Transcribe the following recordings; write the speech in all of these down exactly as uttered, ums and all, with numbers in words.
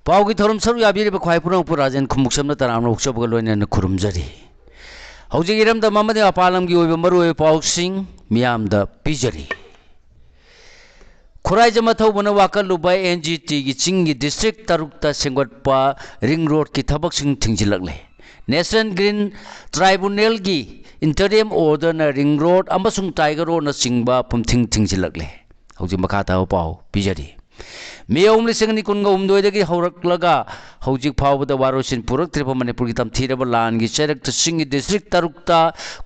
ꯄꯥꯎꯒꯤ ꯊꯧꯔꯝ ꯁꯔꯨꯛ ꯌꯥꯕꯤꯔꯤꯕ ꯈ꯭ꯋꯥꯏ ꯄꯨꯝꯅꯃꯛꯄꯨ ꯔꯥꯖꯦꯟ ꯈꯨꯃꯨꯛꯆꯝꯅ ꯇꯔꯥꯝꯅ ꯑꯣꯛꯆꯕꯒ ꯂꯣꯏꯅꯅ ꯈꯨꯔꯨꯝꯖꯔꯤ꯫ ꯍꯧꯖꯤꯛ ꯏꯔꯝꯗꯝ ꯑꯃꯗꯤ ꯃꯄꯥꯟ ꯂꯝꯒꯤ ꯑꯣꯏꯕ ꯃꯔꯨꯑꯣꯏꯕ ꯄꯥꯎꯁꯤꯡ ꯃꯤꯌꯥꯝꯗ ꯄꯤꯖꯔꯤ꯫ ꯈꯨꯔꯥꯏꯖꯝ ꯑꯊꯧꯕꯅ ꯋꯥꯀꯠꯂꯨꯕ ꯑꯦꯟ ꯖꯤ ꯇꯤꯒꯤ ꯆꯤꯡꯒꯤ ꯗꯤꯁꯇ꯭ꯔꯤꯛ ꯇꯔꯨꯛꯇ ꯁꯦꯝꯒꯠꯄ ꯔꯤꯡ ꯔꯣꯗꯀꯤ ꯊꯕꯛꯁꯤꯡ ꯊꯤꯡꯖꯤꯜꯂꯛꯂꯦ꯫ National Green Tribunalꯒꯤ interim orderꯅ ꯔꯤꯡ ꯔꯣꯗ ꯑꯃꯁꯨꯡ ꯇꯥꯏꯒꯔ ꯔꯣꯗꯅꯆꯤꯡꯕ ꯄꯨꯝꯊꯤꯡ ꯊꯤꯡꯖꯤꯜꯂꯛꯂꯦ꯫ ꯍꯧꯖꯤꯛ ꯃꯈꯥ ꯇꯥꯕ ꯄꯥꯎ ꯄꯤꯖꯔꯤ꯫ ꯃꯦ ꯑꯍꯨꯝ, ꯂꯤꯁꯤꯡ ꯑꯅꯤ ꯀꯨꯟꯒ ꯍꯨꯝꯗꯣꯏꯗꯒꯤ ꯍꯧꯔꯛꯂꯒ ꯍꯧꯖꯤꯛ ꯐꯥꯎꯕꯗ ꯋꯥꯔꯣꯏꯁꯤꯟ ꯄꯨꯔꯛꯇ꯭ꯔꯤꯕ ꯃꯅꯤꯄꯨꯔꯒꯤ ꯇꯝꯊꯤꯔꯕ ꯂꯥꯟꯒꯤ ꯆꯩꯔꯛꯇ ꯆꯤꯡꯒꯤ ꯗꯤꯁꯇ꯭ꯔꯤꯛ ꯇꯔꯨꯛꯇ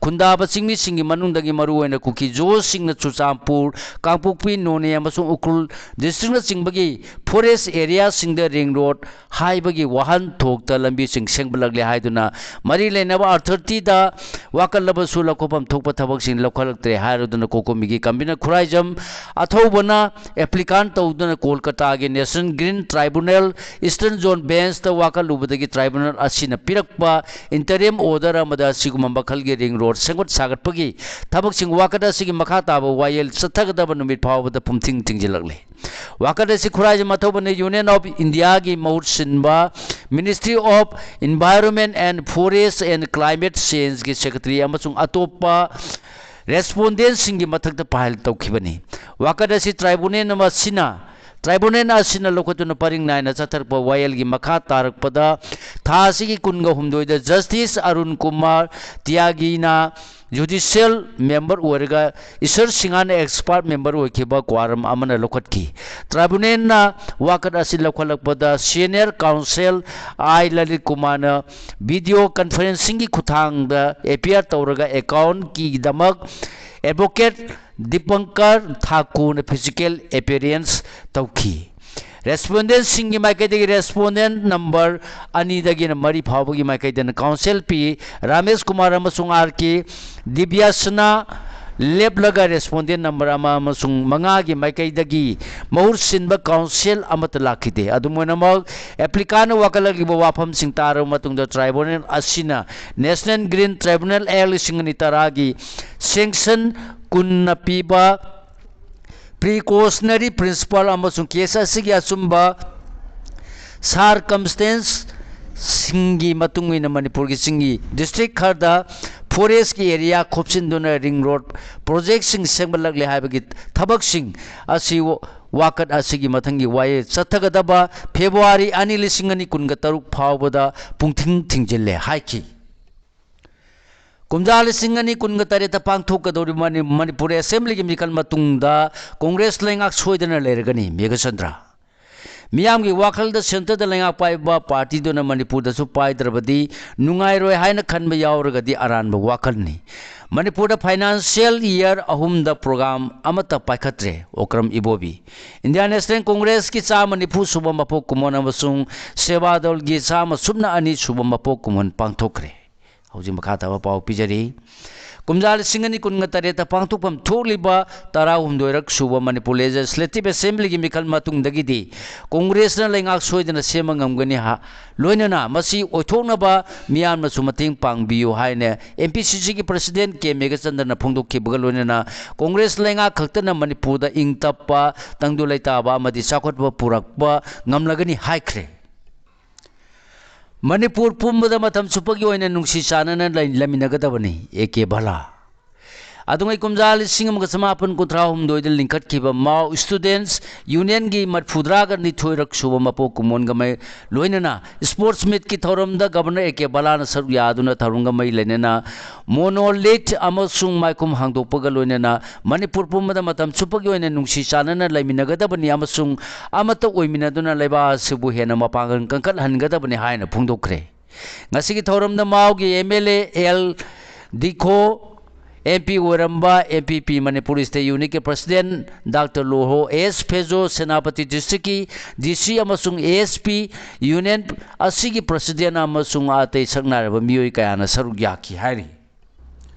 ꯈꯨꯟꯗꯥꯕ ꯆꯤꯡꯃꯤꯁꯤꯡꯒꯤ ꯃꯅꯨꯡꯗꯒꯤ ꯃꯔꯨꯑꯣꯏꯅ ꯀꯨꯀꯤ-ꯖꯣꯁꯤꯡꯅ ꯆꯨꯔꯆꯥꯟꯄꯨꯔ, ꯀꯥꯡꯄꯣꯛꯄꯤ, ꯅꯣꯅꯦ ꯑꯃꯁꯨꯡ ꯎꯈ꯭ꯔꯨꯜ ꯗꯤꯁꯇ꯭ꯔꯤꯛꯅꯆꯤꯡꯕꯒꯤ ꯐꯣꯔꯦꯁ ꯑꯦꯔꯤꯌꯥꯁꯤꯡꯗ ꯔꯤꯡ ꯔꯣꯗ ꯍꯥꯏꯕꯒꯤ ꯋꯥꯍꯟꯊꯣꯛꯇ ꯂꯝꯕꯤꯁꯤꯡ ꯁꯦꯝꯒꯠꯂꯛꯂꯦ ꯍꯥꯏꯗꯨꯅ ꯃꯔꯤ ꯂꯩꯅꯕ ꯑꯊꯣꯔꯤꯇꯤꯗ ꯋꯥꯀꯠꯂꯕꯁꯨ ꯂꯧꯈꯠꯐꯝ ꯊꯣꯛꯄ ꯊꯕꯛꯁꯤꯡ ꯂꯧꯈꯠꯂꯛꯇ꯭ꯔꯦ ꯍꯥꯏꯔꯗꯨꯅ ꯀꯣꯀꯣꯃꯤꯒꯤ ꯀꯟꯚꯤꯅꯔ ꯈꯨꯔꯥꯏꯖꯝ ꯑꯊꯧꯕꯅ ꯑꯦꯄ꯭ꯂꯤꯀꯥꯟ ꯇꯧꯗꯨꯅ ꯀꯣꯜꯀꯇꯥꯒꯤ National Green Tribunal Eastern Zone Benchꯇ ꯋꯥꯀꯠꯂꯨꯕꯗꯒꯤ ꯇ꯭ꯔꯥꯏꯕꯨꯅꯦꯜ ꯑꯁꯤꯅ ꯄꯤꯔꯛꯄ interim order ꯑꯃꯗ ꯑꯁꯤꯒꯨꯝꯕ ꯃꯈꯜꯒꯤ ꯔꯤꯡ ꯔꯣꯗ ꯁꯦꯝꯒꯠ ꯁꯥꯒꯠꯄꯒꯤ ꯊꯕꯛꯁꯤꯡ ꯋꯥꯀꯠ ꯑꯁꯤꯒꯤ ꯃꯈꯥ ꯇꯥꯕ ꯋꯥꯌꯦꯜ ꯆꯠꯊꯒꯗꯕ ꯅꯨꯃꯤꯠ ꯐꯥꯎꯕꯗ ꯄꯨꯝꯊꯤꯡ ꯊꯤꯡꯖꯤꯜꯂꯛꯂꯦ꯫ ꯋꯥꯀꯠ ꯑꯁꯤ ꯈꯨꯔꯥꯏꯖꯝ ꯑꯊꯧꯕꯅ Union of Indiaꯒꯤ ꯃꯍꯨꯠ ꯁꯤꯟꯕ Ministry of Environment and Forest and Climate Changeꯒꯤ Secretary ꯑꯃꯁꯨꯡ ꯑꯇꯣꯞꯄ respondentꯁꯤꯡꯒꯤ ꯃꯊꯛꯇ file ꯇꯧꯈꯤꯕꯅꯤ꯫ ꯋꯥꯀꯠ ꯑꯁꯤ ꯇ꯭ꯔꯥꯏꯕꯨꯅꯦꯜ ꯑꯁꯤꯅ, ꯇ꯭ꯔꯥꯏꯕꯨꯅꯦꯜ ꯑꯁꯤꯅ ꯂꯧꯈꯠꯇꯨꯅ ꯄꯔꯤꯡ ꯅꯥꯏꯅ ꯆꯠꯊꯔꯛꯄ ꯋꯥꯌꯦꯜꯒꯤ ꯃꯈꯥ ꯇꯥꯔꯛꯄꯗ ꯊꯥ ꯑꯁꯤꯒꯤ ꯀꯨꯟꯒ ꯍꯨꯝꯗꯣꯏꯗ Justice Arun Kumar ꯇꯤꯌꯥꯒꯤꯅ judicial member ꯑꯣꯏꯔꯒ ꯏꯁꯔ ꯁꯤꯡꯍꯅ expert member ꯑꯣꯏꯈꯤꯕ quorum ꯑꯃꯅ ꯂꯧꯈꯠꯈꯤ꯫ ꯇ꯭ꯔꯥꯏꯕꯨꯅꯦꯜꯅ ꯋꯥꯀꯠ ꯑꯁꯤ ꯂꯧꯈꯠꯂꯛꯄꯗ senior counsel ꯑꯥꯏ ꯂꯂꯤꯠ ꯀꯨꯃꯥꯔꯅ video conferencingꯒꯤ ꯈꯨꯠꯊꯥꯡꯗ appear ꯇꯧꯔꯒ accountꯀꯤꯗꯃꯛ advocate ꯗꯤꯄꯪꯀꯔ ꯊꯥꯀꯨꯔꯅ physical appearance ꯇꯧꯈꯤ꯫ Respondentꯁꯤꯡꯒꯤ ꯃꯥꯏꯀꯩꯗꯒꯤ respondent number ꯑꯅꯤꯗꯒꯤꯅ ꯃꯔꯤ ꯐꯥꯎꯕꯒꯤ ꯃꯥꯏꯀꯩꯗꯅ counsel ꯄꯤ ꯔꯥꯃꯦꯁ ꯀꯨꯃꯥꯔ ꯑꯃꯁꯨꯡ ꯑꯥꯔ ꯀꯦ ꯗꯤꯕ꯭ꯌꯥꯁꯅ ꯂꯦꯞꯂꯒ respondent number ꯑꯃ ꯑꯃꯁꯨꯡ ꯃꯉꯥꯒꯤ ꯃꯥꯏꯀꯩꯗꯒꯤ ꯃꯍꯨꯠ ꯁꯤꯟꯕ counsel ꯑꯃꯠꯇ ꯂꯥꯛꯈꯤꯗꯦ꯫ ꯑꯗꯨꯝ ꯑꯣꯏꯅꯃꯛ, applicantꯅ ꯋꯥꯀꯠꯂꯛꯂꯤꯕ ꯋꯥꯐꯝꯁꯤꯡ ꯇꯥꯔꯕ ꯃꯇꯨꯡꯗ tribunal ꯑꯁꯤꯅ National Green Tribunal Act ꯂꯤꯁꯤꯡ ꯑꯅꯤ ꯇꯔꯥꯒꯤ section ꯀꯨꯟꯅ ꯄꯤꯕ precautionary principle ꯑꯃꯁꯨꯡ case ꯑꯁꯤꯒꯤ ꯑꯆꯨꯝꯕ ꯁꯥꯔꯀꯝꯁꯇꯦꯟꯁꯁꯤꯡꯒꯤ ꯃꯇꯨꯡ ꯏꯟꯅ ꯃꯅꯤꯄꯨꯔꯒꯤ ꯆꯤꯡꯒꯤ ꯗꯤꯁꯇ꯭ꯔꯤꯛ ꯈꯔꯗ ꯐꯣꯔꯦꯁꯀꯤ ꯑꯦꯔꯤꯌꯥ ꯈꯣꯞꯆꯤꯟꯗꯨꯅ ꯔꯤꯡ ꯔꯣꯗ ꯄ꯭ꯔꯣꯖꯦꯛꯁꯤꯡ ꯁꯦꯝꯒꯠꯂꯛꯂꯦ ꯍꯥꯏꯕꯒꯤ ꯊꯕꯛꯁꯤꯡ ꯑꯁꯤ ꯋꯥꯀꯠ ꯑꯁꯤꯒꯤ ꯃꯊꯪꯒꯤ ꯋꯥꯌꯦꯜ ꯆꯠꯊꯒꯗꯕ ꯐꯦꯕ꯭ꯔꯨꯋꯥꯔꯤ ꯑꯅꯤ, ꯂꯤꯁꯤꯡ ꯑꯅꯤ ꯀꯨꯟꯒ ꯇꯔꯨꯛ ꯐꯥꯎꯕꯗ ꯄꯨꯡꯊꯤꯡ ꯊꯤꯡꯖꯤꯜꯂꯦ ꯍꯥꯏꯈꯤ꯫ ꯀꯨꯝꯖꯥ ꯂꯤꯁꯤꯡ ꯑꯅꯤ ꯀꯨꯟꯒ ꯇꯔꯦꯠꯇ ꯄꯥꯡꯊꯣꯛꯀꯗꯧꯔꯤꯕ ꯃꯅꯤ-, ꯃꯅꯤꯄꯨꯔ ꯑꯦꯁꯦꯝꯕ꯭ꯂꯤꯒꯤ ꯃꯤꯈꯜ ꯃꯇꯨꯡꯗ ꯀꯣꯡꯒ꯭ꯔꯦꯁ ꯂꯩꯉꯥꯛ ꯁꯣꯏꯗꯅ ꯂꯩꯔꯒꯅꯤ, ꯃꯦꯘꯆꯟꯗ꯭ꯔ꯫ ꯃꯤꯌꯥꯝꯒꯤ ꯋꯥꯈꯜꯗ ꯁꯦꯟꯇꯔꯗ ꯂꯩꯉꯥꯛ ꯄꯥꯏꯕ ꯄꯥꯔꯇꯤꯗꯨꯅ ꯃꯅꯤꯄꯨꯔꯗꯁꯨ ꯄꯥꯏꯗ꯭ꯔꯕꯗꯤ ꯅꯨꯡꯉꯥꯏꯔꯣꯏ ꯍꯥꯏꯅ ꯈꯟꯕ ꯌꯥꯎꯔꯒꯗꯤ ꯑꯔꯥꯟꯕ ꯋꯥꯈꯜꯅꯤ꯫ ꯃꯅꯤꯄꯨꯔꯗ ꯐꯥꯏꯅꯥꯟꯁꯤꯌꯦꯜ ꯏꯌꯔ ꯑꯍꯨꯝꯗ ꯄ꯭ꯔꯣꯒ꯭ꯔꯥꯝ ꯑꯃꯠꯇ ꯄꯥꯏꯈꯠꯇ꯭ꯔꯦ, ꯑꯣꯀ꯭ꯔꯝ ꯏꯕꯣꯕꯤ꯫ ꯏꯟꯗꯤꯌꯥꯟ ꯅꯦꯁꯅꯦꯜ ꯀꯣꯡꯒ꯭ꯔꯦꯁꯀꯤ ꯆꯥꯝꯃ ꯅꯤꯐꯨ ꯁꯨꯕ ꯃꯄꯣꯛ ꯀꯨꯝꯑꯣꯟ ꯑꯃꯁꯨꯡ ꯁꯦꯕꯥꯗꯜꯒꯤ ꯆꯥꯝꯃ ꯁꯨꯞꯅ ꯑꯅꯤ ꯁꯨꯕ ꯃꯄꯣꯛ ꯀꯨꯝꯑꯣꯟ ꯄꯥꯡꯊꯣꯛꯈ꯭ꯔꯦ꯫ ꯍꯧꯖꯤꯛ ꯃꯈꯥ ꯇꯥꯕ ꯄꯥꯎ ꯄꯤꯖꯔꯤ꯫ ꯀꯨꯝꯖꯥ ꯂꯤꯁꯤꯡ ꯑꯅꯤ ꯀꯨꯟꯒ ꯇꯔꯦꯠꯇ ꯄꯥꯡꯊꯣꯛꯐꯝ ꯊꯣꯛꯂꯤꯕ ꯇꯔꯥꯍꯨꯝꯗꯣꯏꯔꯛ ꯁꯨꯕ ꯃꯅꯤꯄꯨꯔ ꯂꯦꯖꯤꯁꯂꯦꯇꯤꯚ ꯑꯦꯁꯦꯝꯕ꯭ꯂꯤꯒꯤ ꯃꯤꯈꯜ ꯃꯇꯨꯡꯗꯒꯤꯗꯤ ꯀꯣꯡꯒ꯭ꯔꯦꯁꯅ ꯂꯩꯉꯥꯛ ꯁꯣꯏꯗꯅ ꯁꯦꯝꯕ ꯉꯝꯒꯅꯤ ꯍꯥ-, ꯂꯣꯏꯅꯅ ꯃꯁꯤ ꯑꯣꯏꯊꯣꯛꯅꯕ ꯃꯤꯌꯥꯝꯅꯁꯨ ꯃꯇꯦꯡ ꯄꯥꯡꯕꯤꯌꯨ ꯍꯥꯏꯅ ꯑꯦꯝ ꯄꯤ ꯁꯤ ꯁꯤꯒꯤ ꯄ꯭ꯔꯁꯤꯗꯦꯟ ꯀꯦ ꯃꯦꯘꯆꯟꯗ꯭ꯔꯅ ꯐꯣꯡꯗꯣꯛꯈꯤꯕꯒ ꯂꯣꯏꯅꯅ ꯀꯣꯡꯒ꯭ꯔꯦꯁ ꯂꯩꯉꯥꯛ ꯈꯛꯇꯅ ꯃꯅꯤꯄꯨꯔꯗ ꯏꯪ ꯇꯞꯄ, ꯇꯪꯗꯨ ꯂꯩꯇꯥꯕ ꯑꯃꯗꯤ ꯆꯥꯎꯈꯠꯄ ꯄꯨꯔꯛꯄ ꯉꯝꯂꯒꯅꯤ ꯍꯥꯏꯈ꯭ꯔꯦ꯫ ꯃꯅꯤꯄꯨꯔ ꯄꯨꯝꯕꯗ ꯃꯇꯝ ꯆꯨꯞꯄꯒꯤ ꯑꯣꯏꯅ ꯅꯨꯡꯁꯤ ꯆꯥꯟꯅꯅ ꯂꯩ-, ꯂꯩꯃꯤꯟꯅꯒꯗꯕꯅꯤ, ꯑꯦ ꯀꯦ ꯚꯂꯥ꯫ ꯑꯗꯨꯉꯩ ꯀꯨꯝꯖꯥ ꯂꯤꯁꯤꯡ ꯑꯃꯒ ꯆꯃꯥꯄꯟ ꯀꯨꯟꯊ꯭ꯔꯥ ꯍꯨꯝꯗꯣꯏꯗ ꯂꯤꯡꯈꯠꯈꯤꯕ ꯃꯥꯎ ꯁ꯭ꯇꯨꯗꯦꯟꯠꯁ ꯌꯨꯅꯤꯌꯟꯒꯤ ꯃꯔꯤꯐꯨꯇꯔꯥꯒ ꯅꯤꯊꯣꯏꯔꯛ ꯁꯨꯕ ꯃꯄꯣꯛ ꯀꯨꯝꯑꯣꯟꯒ ꯃꯩ ꯂꯣꯏꯅꯅ ꯁ꯭ꯄꯣꯔꯠꯁ ꯃꯤꯠꯀꯤ ꯊꯧꯔꯝꯗ ꯒꯕꯔꯅꯔ ꯑꯦ ꯀꯦ ꯚꯂꯥꯅ ꯁꯔꯨꯛ ꯌꯥꯗꯨꯅ ꯊꯧꯔꯝꯒ ꯃꯩ ꯂꯩꯅꯅ ꯃꯣꯅꯣꯂꯤꯊ ꯑꯃꯁꯨꯡ ꯃꯥꯏꯈꯨꯝ ꯍꯥꯡꯗꯣꯛꯄꯒ ꯂꯣꯏꯅꯅ ꯃꯅꯤꯄꯨꯔ ꯄꯨꯝꯕꯗ ꯃꯇꯝ ꯆꯨꯞꯄꯒꯤ ꯑꯣꯏꯅ ꯅꯨꯡꯁꯤ ꯆꯥꯟꯅꯅ ꯂꯩꯃꯤꯟꯅꯒꯗꯕꯅꯤ ꯑꯃꯁꯨꯡ ꯑꯃꯠꯇ ꯑꯣꯏꯃꯤꯟꯅꯗꯨꯅ ꯂꯩꯕꯥꯛ ꯑꯁꯤꯕꯨ ꯍꯦꯟꯅ ꯃꯄꯥꯡꯒꯜ ꯀꯟꯈꯠꯍꯟꯒꯗꯕꯅꯤ ꯍꯥꯏꯅ ꯐꯣꯡꯗꯣꯛꯈ꯭ꯔꯦ꯫ ꯉꯁꯤꯒꯤ ꯊꯧꯔꯝꯗ ꯃꯥꯎꯒꯤ M L A L Dikho, M P ꯑꯣꯏꯔꯝꯕ M P P Manipur state ꯌꯨꯅꯤꯠꯀꯤ president doctor Loho, S Fejo, Senapati ꯗꯤꯁꯇ꯭ꯔꯤꯛꯀꯤ ꯗꯤ ꯁꯤ ꯑꯃꯁꯨꯡ ꯑꯦ ꯑꯦꯁ ꯄꯤ, ꯌꯨꯅꯤꯌꯟ ꯑꯁꯤꯒꯤ ꯄ꯭ꯔꯁꯤꯗꯦꯟꯠ ꯑꯃꯁꯨꯡ ꯑꯇꯩ ꯁꯛꯅꯥꯏꯔꯕ ꯃꯤꯑꯣꯏ ꯀꯌꯥꯅ ꯁꯔꯨꯛ ꯌꯥꯈꯤ ꯍꯥꯏꯔꯤ꯫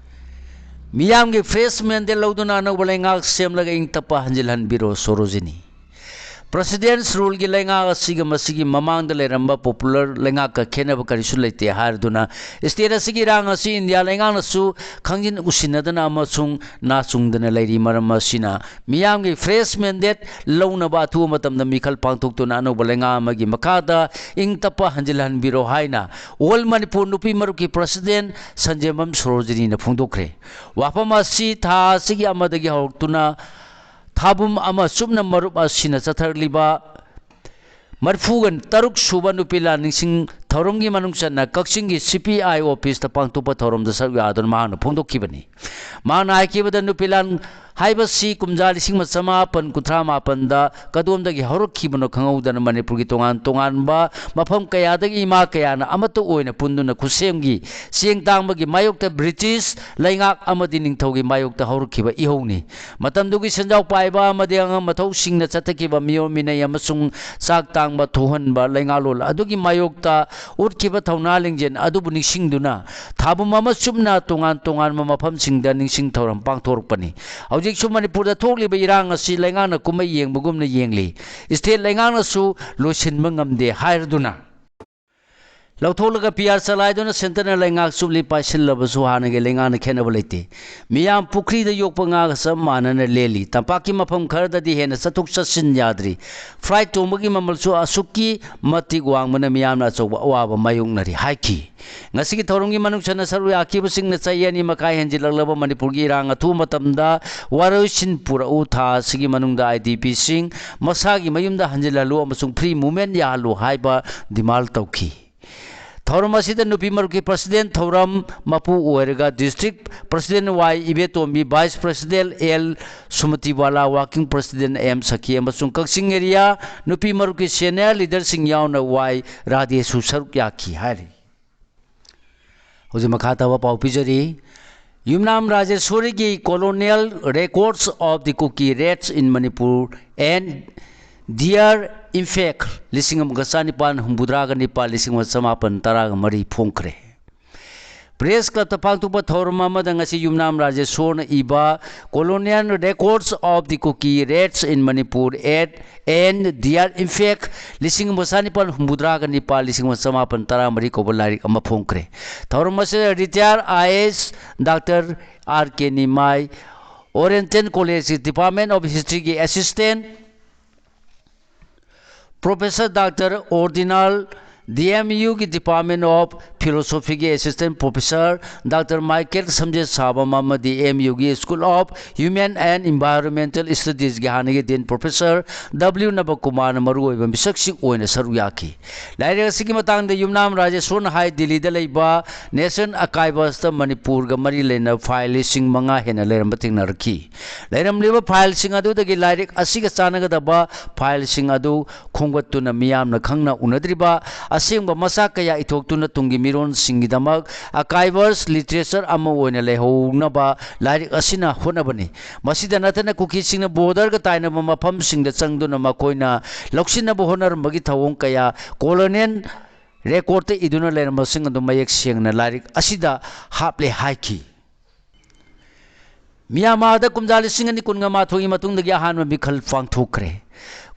ꯃꯤꯌꯥꯝꯒꯤ ꯐ꯭ꯔꯦꯁ ꯃꯦꯟꯗꯦꯠ ꯂꯧꯗꯨꯅ ꯑꯅꯧꯕ ꯂꯩꯉꯥꯛ ꯁꯦꯝꯂꯒ ꯏꯪ ꯇꯞꯄ ꯍꯟꯖꯤꯜꯍꯟꯕꯤꯔꯣ, ꯁꯣꯔꯣꯖꯤꯅꯤ꯫ President's Ruleꯒꯤ ꯂꯩꯉꯥꯛ ꯑꯁꯤꯒ ꯃꯁꯤꯒꯤ ꯃꯃꯥꯡꯗ ꯂꯩꯔꯝꯕ popular ꯂꯩꯉꯥꯛꯀ ꯈꯦꯠꯅꯕ ꯀꯔꯤꯁꯨ ꯂꯩꯇꯦ ꯍꯥꯏꯔꯗꯨꯅ, state ꯑꯁꯤꯒꯤ ꯏꯔꯥꯡ ꯑꯁꯤ ꯏꯟꯗꯤꯌꯥ ꯂꯩꯉꯥꯛꯅꯁꯨ ꯈꯪꯖꯤꯟ ꯎꯁꯤꯟꯅꯗꯅ ꯑꯃꯁꯨꯡ ꯅꯥ ꯆꯨꯡꯗꯅ ꯂꯩꯔꯤ꯫ ꯃꯔꯝ ꯑꯁꯤꯅ ꯃꯤꯌꯥꯝꯒꯤ fresh mandate ꯂꯧꯅꯕ ꯑꯊꯨꯕ ꯃꯇꯝꯗ ꯃꯤꯈꯜ ꯄꯥꯡꯊꯣꯛꯇꯨꯅ ꯑꯅꯧꯕ ꯂꯩꯉꯥꯛ ꯑꯃꯒꯤ ꯃꯈꯥꯗ ꯏꯪ ꯇꯞꯄ ꯍꯟꯖꯤꯜꯍꯟꯕꯤꯔꯣ ꯍꯥꯏꯅ All Manipur ꯅꯨꯄꯤ ꯃꯔꯨꯞꯀꯤ president ꯁꯟꯖꯦꯝꯕꯝ ꯁꯣꯔꯣꯖꯤꯅꯤꯅ ꯐꯣꯡꯗꯣꯛꯈ꯭ꯔꯦ꯫ ꯋꯥꯐꯝ ꯑꯁꯤ ꯊꯥ ꯑꯁꯤꯒꯤ ꯑꯃꯗꯒꯤ ꯍꯧꯔꯛꯇꯨꯅ ꯊꯥꯕꯨꯝ ꯑꯃ ꯆꯨꯞꯅ ꯃꯔꯨꯞ ꯑꯁꯤꯅ ꯆꯠꯊꯔꯛꯂꯤꯕ ꯃꯔꯤꯐꯨꯒ ꯇꯔꯨꯛ ꯁꯨꯕ ꯅꯨꯄꯤ ꯂꯥꯟ ꯅꯤꯡꯁꯤꯡ ꯊꯧꯔꯝꯒꯤ ꯃꯅꯨꯡ ꯆꯟꯅ ꯀꯛꯆꯤꯡꯒꯤ C P I officeꯇ ꯄꯥꯡꯊꯣꯛꯄ ꯊꯧꯔꯝꯗ ꯁꯔꯨꯛ ꯌꯥꯗꯨꯅ ꯃꯍꯥꯛꯅ ꯐꯣꯡꯗꯣꯛꯈꯤꯕꯅꯤ꯫ ꯃꯍꯥꯛꯅ ꯍꯥꯏꯈꯤꯕꯗ, ꯅꯨꯄꯤ ꯂꯥꯟ ꯍꯥꯏꯕꯁꯤ ꯀꯨꯝꯖꯥ ꯂꯤꯁꯤꯡ ꯑꯃ ꯆꯃꯥꯄꯟ ꯀꯨꯟꯊ꯭ꯔꯥ ꯃꯥꯄꯟꯗ ꯀꯗꯣꯝꯗꯒꯤ ꯍꯧꯔꯛꯈꯤꯕꯅꯣ ꯈꯪꯍꯧꯗꯅ ꯃꯅꯤꯄꯨꯔꯒꯤ ꯇꯣꯉꯥꯟ ꯇꯣꯉꯥꯟꯕ ꯃꯐꯝ ꯀꯌꯥꯗꯒꯤ ꯏꯃꯥ ꯀꯌꯥꯅ ꯑꯃꯠꯇ ꯑꯣꯏꯅ ꯄꯨꯟꯗꯨꯅ ꯈꯨꯠꯁꯦꯝꯒꯤ ꯆꯦꯡ ꯇꯥꯡꯕꯒꯤ ꯃꯥꯌꯣꯛꯇ British ꯂꯩꯉꯥꯛ ꯑꯃꯗꯤ ꯅꯤꯡꯊꯧꯒꯤ ꯃꯥꯌꯣꯛꯇ ꯍꯧꯔꯛꯈꯤꯕ ꯏꯍꯧꯅꯤ꯫ ꯃꯇꯝꯗꯨꯒꯤ ꯁꯦꯟꯖꯥꯎ ꯄꯥꯏꯕ ꯑꯃꯗꯤ ꯑꯉꯝ ꯑꯊꯧꯁꯤꯡꯅ ꯆꯠꯊꯈꯤꯕ ꯃꯤꯑꯣꯠ ꯃꯤꯅꯩ ꯑꯃꯁꯨꯡ ꯆꯥꯛ ꯇꯥꯡꯕ ꯊꯣꯛꯍꯟꯕ ꯂꯩꯉꯥꯛꯂꯣꯟ ꯑꯗꯨꯒꯤ ꯃꯥꯌꯣꯛꯇ ꯎꯠꯈꯤꯕ ꯊꯧꯅꯥ ꯂꯤꯡꯖꯦꯜ ꯑꯗꯨꯕꯨ ꯅꯤꯡꯁꯤꯡꯗꯨꯅ ꯊꯥꯕꯨꯝ ꯑꯃ ꯆꯨꯞꯅ ꯇꯣꯉꯥꯟ ꯇꯣꯉꯥꯟꯕ ꯃꯐꯝꯁꯤꯡꯗ ꯅꯤꯡꯁꯤꯡ ꯊꯧꯔꯝ ꯄꯥꯡꯊꯣꯔꯛꯄꯅꯤ꯫ ꯍꯧꯖꯤꯛꯁꯨ ꯃꯅꯤꯄꯨꯔꯗ ꯊꯣꯛꯂꯤꯕ ꯏꯔꯥꯡ ꯑꯁꯤ ꯂꯩꯉꯥꯛꯅ ꯀꯨꯝꯍꯩ ꯌꯦꯡꯕꯒꯨꯝꯅ ꯌꯦꯡꯂꯤ꯫ State ꯂꯩꯉꯥꯛꯅꯁꯨ ꯂꯣꯏꯁꯤꯟꯕ ꯉꯝꯗꯦ ꯍꯥꯏꯔꯗꯨꯅ ꯂꯧꯊꯣꯛꯂꯒ P R ꯆꯂꯥꯏꯗꯨꯅ centreꯅ ꯂꯩꯉꯥꯛ ꯆꯨꯞꯂꯤ꯫ ꯄꯥꯏꯁꯤꯜꯂꯕꯁꯨ ꯍꯥꯟꯅꯒꯤ ꯂꯩꯉꯥꯛꯅ ꯈꯦꯠꯅꯕ ꯂꯩꯇꯦ꯫ ꯃꯤꯌꯥꯝ ꯄꯨꯈ꯭ꯔꯤꯗ ꯌꯣꯛꯄ ꯉꯥꯒ ꯆꯞ ꯃꯥꯟꯅꯅ ꯂꯦꯜꯂꯤ꯫ ꯇꯝꯄꯥꯛꯀꯤ ꯃꯐꯝ ꯈꯔꯗꯗꯤ ꯍꯦꯟꯅ ꯆꯠꯊꯣꯛ ꯆꯠꯁꯤꯟ ꯌꯥꯗ꯭ꯔꯤ꯫ Flight ꯇꯣꯡꯕꯒꯤ ꯃꯃꯜꯁꯨ ꯑꯁꯨꯛꯀꯤ ꯃꯇꯤꯛ ꯋꯥꯡꯕꯅ ꯃꯤꯌꯥꯝꯅ ꯑꯆꯧꯕ ꯑꯋꯥꯕ ꯃꯥꯌꯣꯛꯅꯔꯤ ꯍꯥꯏꯈꯤ꯫ ꯉꯁꯤꯒꯤ ꯊꯧꯔꯝꯒꯤ ꯃꯅꯨꯡ ꯆꯟꯅ ꯁꯔꯨꯛ ꯌꯥꯈꯤꯕꯁꯤꯡꯅ ꯆꯍꯤ ꯑꯅꯤ ꯃꯈꯥꯏ ꯍꯦꯟꯖꯤꯜꯂꯛꯂꯕ ꯃꯅꯤꯄꯨꯔꯒꯤ ꯏꯔꯥꯡ ꯑꯊꯨꯕ ꯃꯇꯝꯗ ꯋꯥꯔꯣꯏꯁꯤꯟ ꯄꯨꯔꯛꯎ, ꯊꯥ ꯑꯁꯤꯒꯤ ꯃꯅꯨꯡꯗ IDPꯁꯤꯡ ꯃꯁꯥꯒꯤ ꯃꯌꯨꯝꯗ ꯍꯟꯖꯤꯜꯍꯜꯂꯨ ꯑꯃꯁꯨꯡ free movement ꯌꯥꯍꯜꯂꯨ ꯍꯥꯏꯕ demand ꯇꯧꯈꯤ꯫ ꯊꯧꯔꯝ ꯑꯁꯤꯗ ꯅꯨꯄꯤ ꯃꯔꯨꯞꯀꯤ president ꯊꯧꯔꯝ ꯃꯄꯨ ꯑꯣꯏꯔꯒ district president Y ꯏꯕꯦꯇꯣꯝꯕꯤ, vice president L ꯁꯨꯃꯇꯤꯕꯥꯂꯥ, working president M ꯁꯈꯤ ꯑꯃꯁꯨꯡ ꯀꯛꯆꯤꯡ area ꯅꯨꯄꯤ ꯃꯔꯨꯞꯀꯤ senior leaderꯁꯤꯡ ꯌꯥꯎꯅ Y ꯔꯥꯙꯦꯁꯨ ꯁꯔꯨꯛ ꯌꯥꯈꯤ ꯍꯥꯏꯔꯤ꯫ ꯍꯧꯖꯤꯛ ꯃꯈꯥ ꯇꯥꯕ ꯄꯥꯎ ꯄꯤꯖꯔꯤ꯫ ꯌꯨꯝꯅꯥꯝ ꯔꯥꯖꯦꯁꯣꯔꯤꯒꯤ Colonial Records of the Kuki Raids in Manipur and Their Effect ꯂꯤꯁꯤꯡ ꯑꯃꯒ ꯆꯅꯤꯄꯥꯟ ꯍꯨꯝꯐꯨꯇꯔꯥꯒ ꯅꯤꯄꯥꯜ, ꯂꯤꯁꯤꯡ ꯑꯃ ꯆꯃꯥꯄꯟ ꯇꯔꯥꯒ ꯃꯔꯤ ꯐꯣꯡꯈ꯭ꯔꯦ꯫ Press Clubꯇ ꯄꯥꯡꯊꯣꯛꯄ ꯊꯧꯔꯝ ꯑꯃꯗ ꯉꯁꯤ ꯌꯨꯝꯅꯥꯝ ꯔꯥꯖꯦꯁꯣꯔꯅ ꯏꯕ Colonial Records of the Kuki Raids in Manipur at and Their Effect ꯂꯤꯁꯤꯡ ꯑꯃ ꯆꯅꯤꯄꯥꯟ ꯍꯨꯝꯐꯨꯇꯔꯥꯒ ꯅꯤꯄꯥꯜ, ꯂꯤꯁꯤꯡ ꯑꯃ ꯆꯃꯥꯄꯟ ꯇꯔꯥꯃꯔꯤ ꯀꯧꯕ ꯂꯥꯏꯔꯤꯛ ꯑꯃ ꯐꯣꯡꯈ꯭ꯔꯦ꯫ ꯊꯧꯔꯝ ꯑꯁꯤꯗ retired I A S doctor R K Nimai, Oriental College Department of Historyꯒꯤ assistant professor doctor Ordinal, D M Uꯒꯤ Department of Philosophyꯒꯤ assistant professor doctor Michael ꯁꯝꯖꯦꯠꯁꯥꯕꯝ ꯑꯃꯗꯤ M Uꯒꯤ School of Human and Environmental Studiesꯒꯤ ꯍꯥꯟꯅꯒꯤ dean professor W ꯅꯕꯀꯨꯃꯥꯔꯅ ꯃꯔꯨꯑꯣꯏꯕ ꯃꯤꯁꯛꯁꯤꯡ ꯑꯣꯏꯅ ꯁꯔꯨꯛ ꯌꯥꯈꯤ꯫ ꯂꯥꯏꯔꯤꯛ ꯑꯁꯤꯒꯤ ꯃꯇꯥꯡꯗ ꯌꯨꯝꯅꯥꯝ ꯔꯥꯖꯦꯁꯣꯔꯅ ꯍꯥꯏ, ꯗꯤꯜꯂꯤꯗ ꯂꯩꯕ National Archivesꯇ ꯃꯅꯤꯄꯨꯔꯒ ꯃꯔꯤ ꯂꯩꯅꯕ file ꯂꯤꯁꯤꯡ ꯃꯉꯥ ꯍꯦꯟꯅ ꯂꯩꯔꯝꯕ ꯊꯦꯡꯅꯔꯛꯈꯤ꯫ ꯂꯩꯔꯝꯂꯤꯕ fileꯁꯤꯡ ꯑꯗꯨꯗꯒꯤ ꯂꯥꯏꯔꯤꯛ ꯑꯁꯤꯒ ꯆꯥꯟꯅꯒꯗꯕ fileꯁꯤꯡ ꯑꯗꯨ ꯈꯣꯝꯒꯠꯇꯨꯅ ꯃꯤꯌꯥꯝꯅ ꯈꯪꯅ ꯎꯅꯗ꯭ꯔꯤꯕ ꯑꯁꯦꯡꯕ ꯃꯁꯛ ꯀꯌꯥ ꯏꯊꯣꯛꯇꯨꯅ ꯇꯨꯡꯒꯤ ꯃꯤꯔꯣꯟꯁꯤꯡꯒꯤꯗꯃꯛ archives literature ꯑꯃ ꯑꯣꯏꯅ ꯂꯩꯍꯧꯅꯕ ꯂꯥꯏꯔꯤꯛ ꯑꯁꯤꯅ ꯍꯣꯠꯅꯕꯅꯤ꯫ ꯃꯁꯤꯗ ꯅꯠꯇꯅ ꯀꯨꯀꯤꯁꯤꯡꯅ borderꯒ ꯇꯥꯏꯅꯕ ꯃꯐꯝꯁꯤꯡꯗ ꯆꯪꯗꯨꯅ ꯃꯈꯣꯏꯅ ꯂꯧꯁꯤꯟꯅꯕ ꯍꯣꯠꯅꯔꯝꯕꯒꯤ ꯊꯧꯑꯣꯡ ꯀꯌꯥ colonial recordꯇ ꯏꯗꯨꯅ ꯂꯩꯔꯝꯕꯁꯤꯡ ꯑꯗꯨ ꯃꯌꯦꯛ ꯁꯦꯡꯅ ꯂꯥꯏꯔꯤꯛ ꯑꯁꯤꯗ ꯍꯥꯞꯂꯦ ꯍꯥꯏꯈꯤ꯫ ꯃ꯭ꯌꯥꯟꯃꯥꯔꯗ ꯀꯨꯝꯖꯥ ꯂꯤꯁꯤꯡ ꯑꯅꯤ ꯀꯨꯟꯒ ꯃꯥꯊꯣꯏꯒꯤ ꯃꯇꯨꯡꯗꯒꯤ ꯑꯍꯥꯟꯕ ꯃꯤꯈꯜ ꯄꯥꯡꯊꯣꯛꯈ꯭ꯔꯦ꯫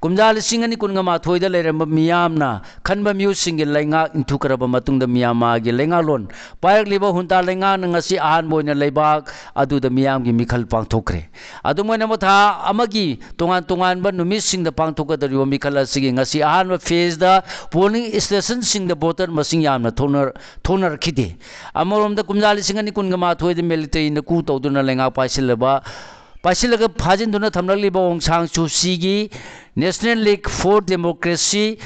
ꯀꯨꯝꯖꯥ ꯂꯤꯁꯤꯡ ꯑꯅꯤ ꯀꯨꯟꯒ ꯃꯥꯊꯣꯏꯗ ꯂꯩꯔꯝꯕ ꯃꯤꯌꯥꯝꯅ ꯈꯟꯕ ꯃꯤꯑꯣꯏꯁꯤꯡꯒꯤ ꯂꯩꯉꯥꯛ ꯏꯟꯊꯨꯈ꯭ꯔꯕ ꯃꯇꯨꯡꯗ ꯃ꯭ꯌꯥꯟꯃꯥꯔꯒꯤ ꯂꯩꯉꯥꯛꯂꯣꯟ ꯄꯥꯏꯔꯛꯂꯤꯕ junta ꯂꯩꯉꯥꯛꯅ ꯉꯁꯤ ꯑꯍꯥꯟꯕ ꯑꯣꯏꯅ ꯂꯩꯕꯥꯛ ꯑꯗꯨꯗ ꯃꯤꯌꯥꯝꯒꯤ ꯃꯤꯈꯜ ꯄꯥꯡꯊꯣꯛꯈ꯭ꯔꯦ꯫ ꯑꯗꯨꯝ ꯑꯣꯏꯅꯃꯛ, ꯊꯥ ꯑꯃꯒꯤ ꯇꯣꯉꯥꯟ ꯇꯣꯉꯥꯟꯕ ꯅꯨꯃꯤꯠꯁꯤꯡꯗ ꯄꯥꯡꯊꯣꯛꯀꯗꯧꯔꯤꯕ ꯃꯤꯈꯜ ꯑꯁꯤꯒꯤ ꯉꯁꯤ ꯑꯍꯥꯟꯕ phaseꯗ polling stationꯁꯤꯡꯗ voter ꯃꯁꯤꯡ ꯌꯥꯝꯅ ꯊꯣꯛꯅ-, ꯊꯣꯛꯅꯔꯛꯈꯤꯗꯦ꯫ ꯑꯃꯔꯣꯝꯗ, ꯀꯨꯝꯖꯥ ꯂꯤꯁꯤꯡ ꯑꯅꯤ ꯀꯨꯟꯒ ꯃꯥꯊꯣꯏꯗ militaryꯅ coup ꯇꯧꯗꯨꯅ ꯂꯩꯉꯥꯛ ꯄꯥꯏꯁꯤꯜꯂꯕ, ꯄꯥꯏꯁꯤꯜꯂꯒ ꯐꯥꯖꯤꯟꯗꯨꯅ ꯊꯝꯂꯛꯂꯤꯕ ꯑꯣꯡ ꯁꯥꯡ ꯁꯨ ꯆꯤꯒꯤ National League for Democracy,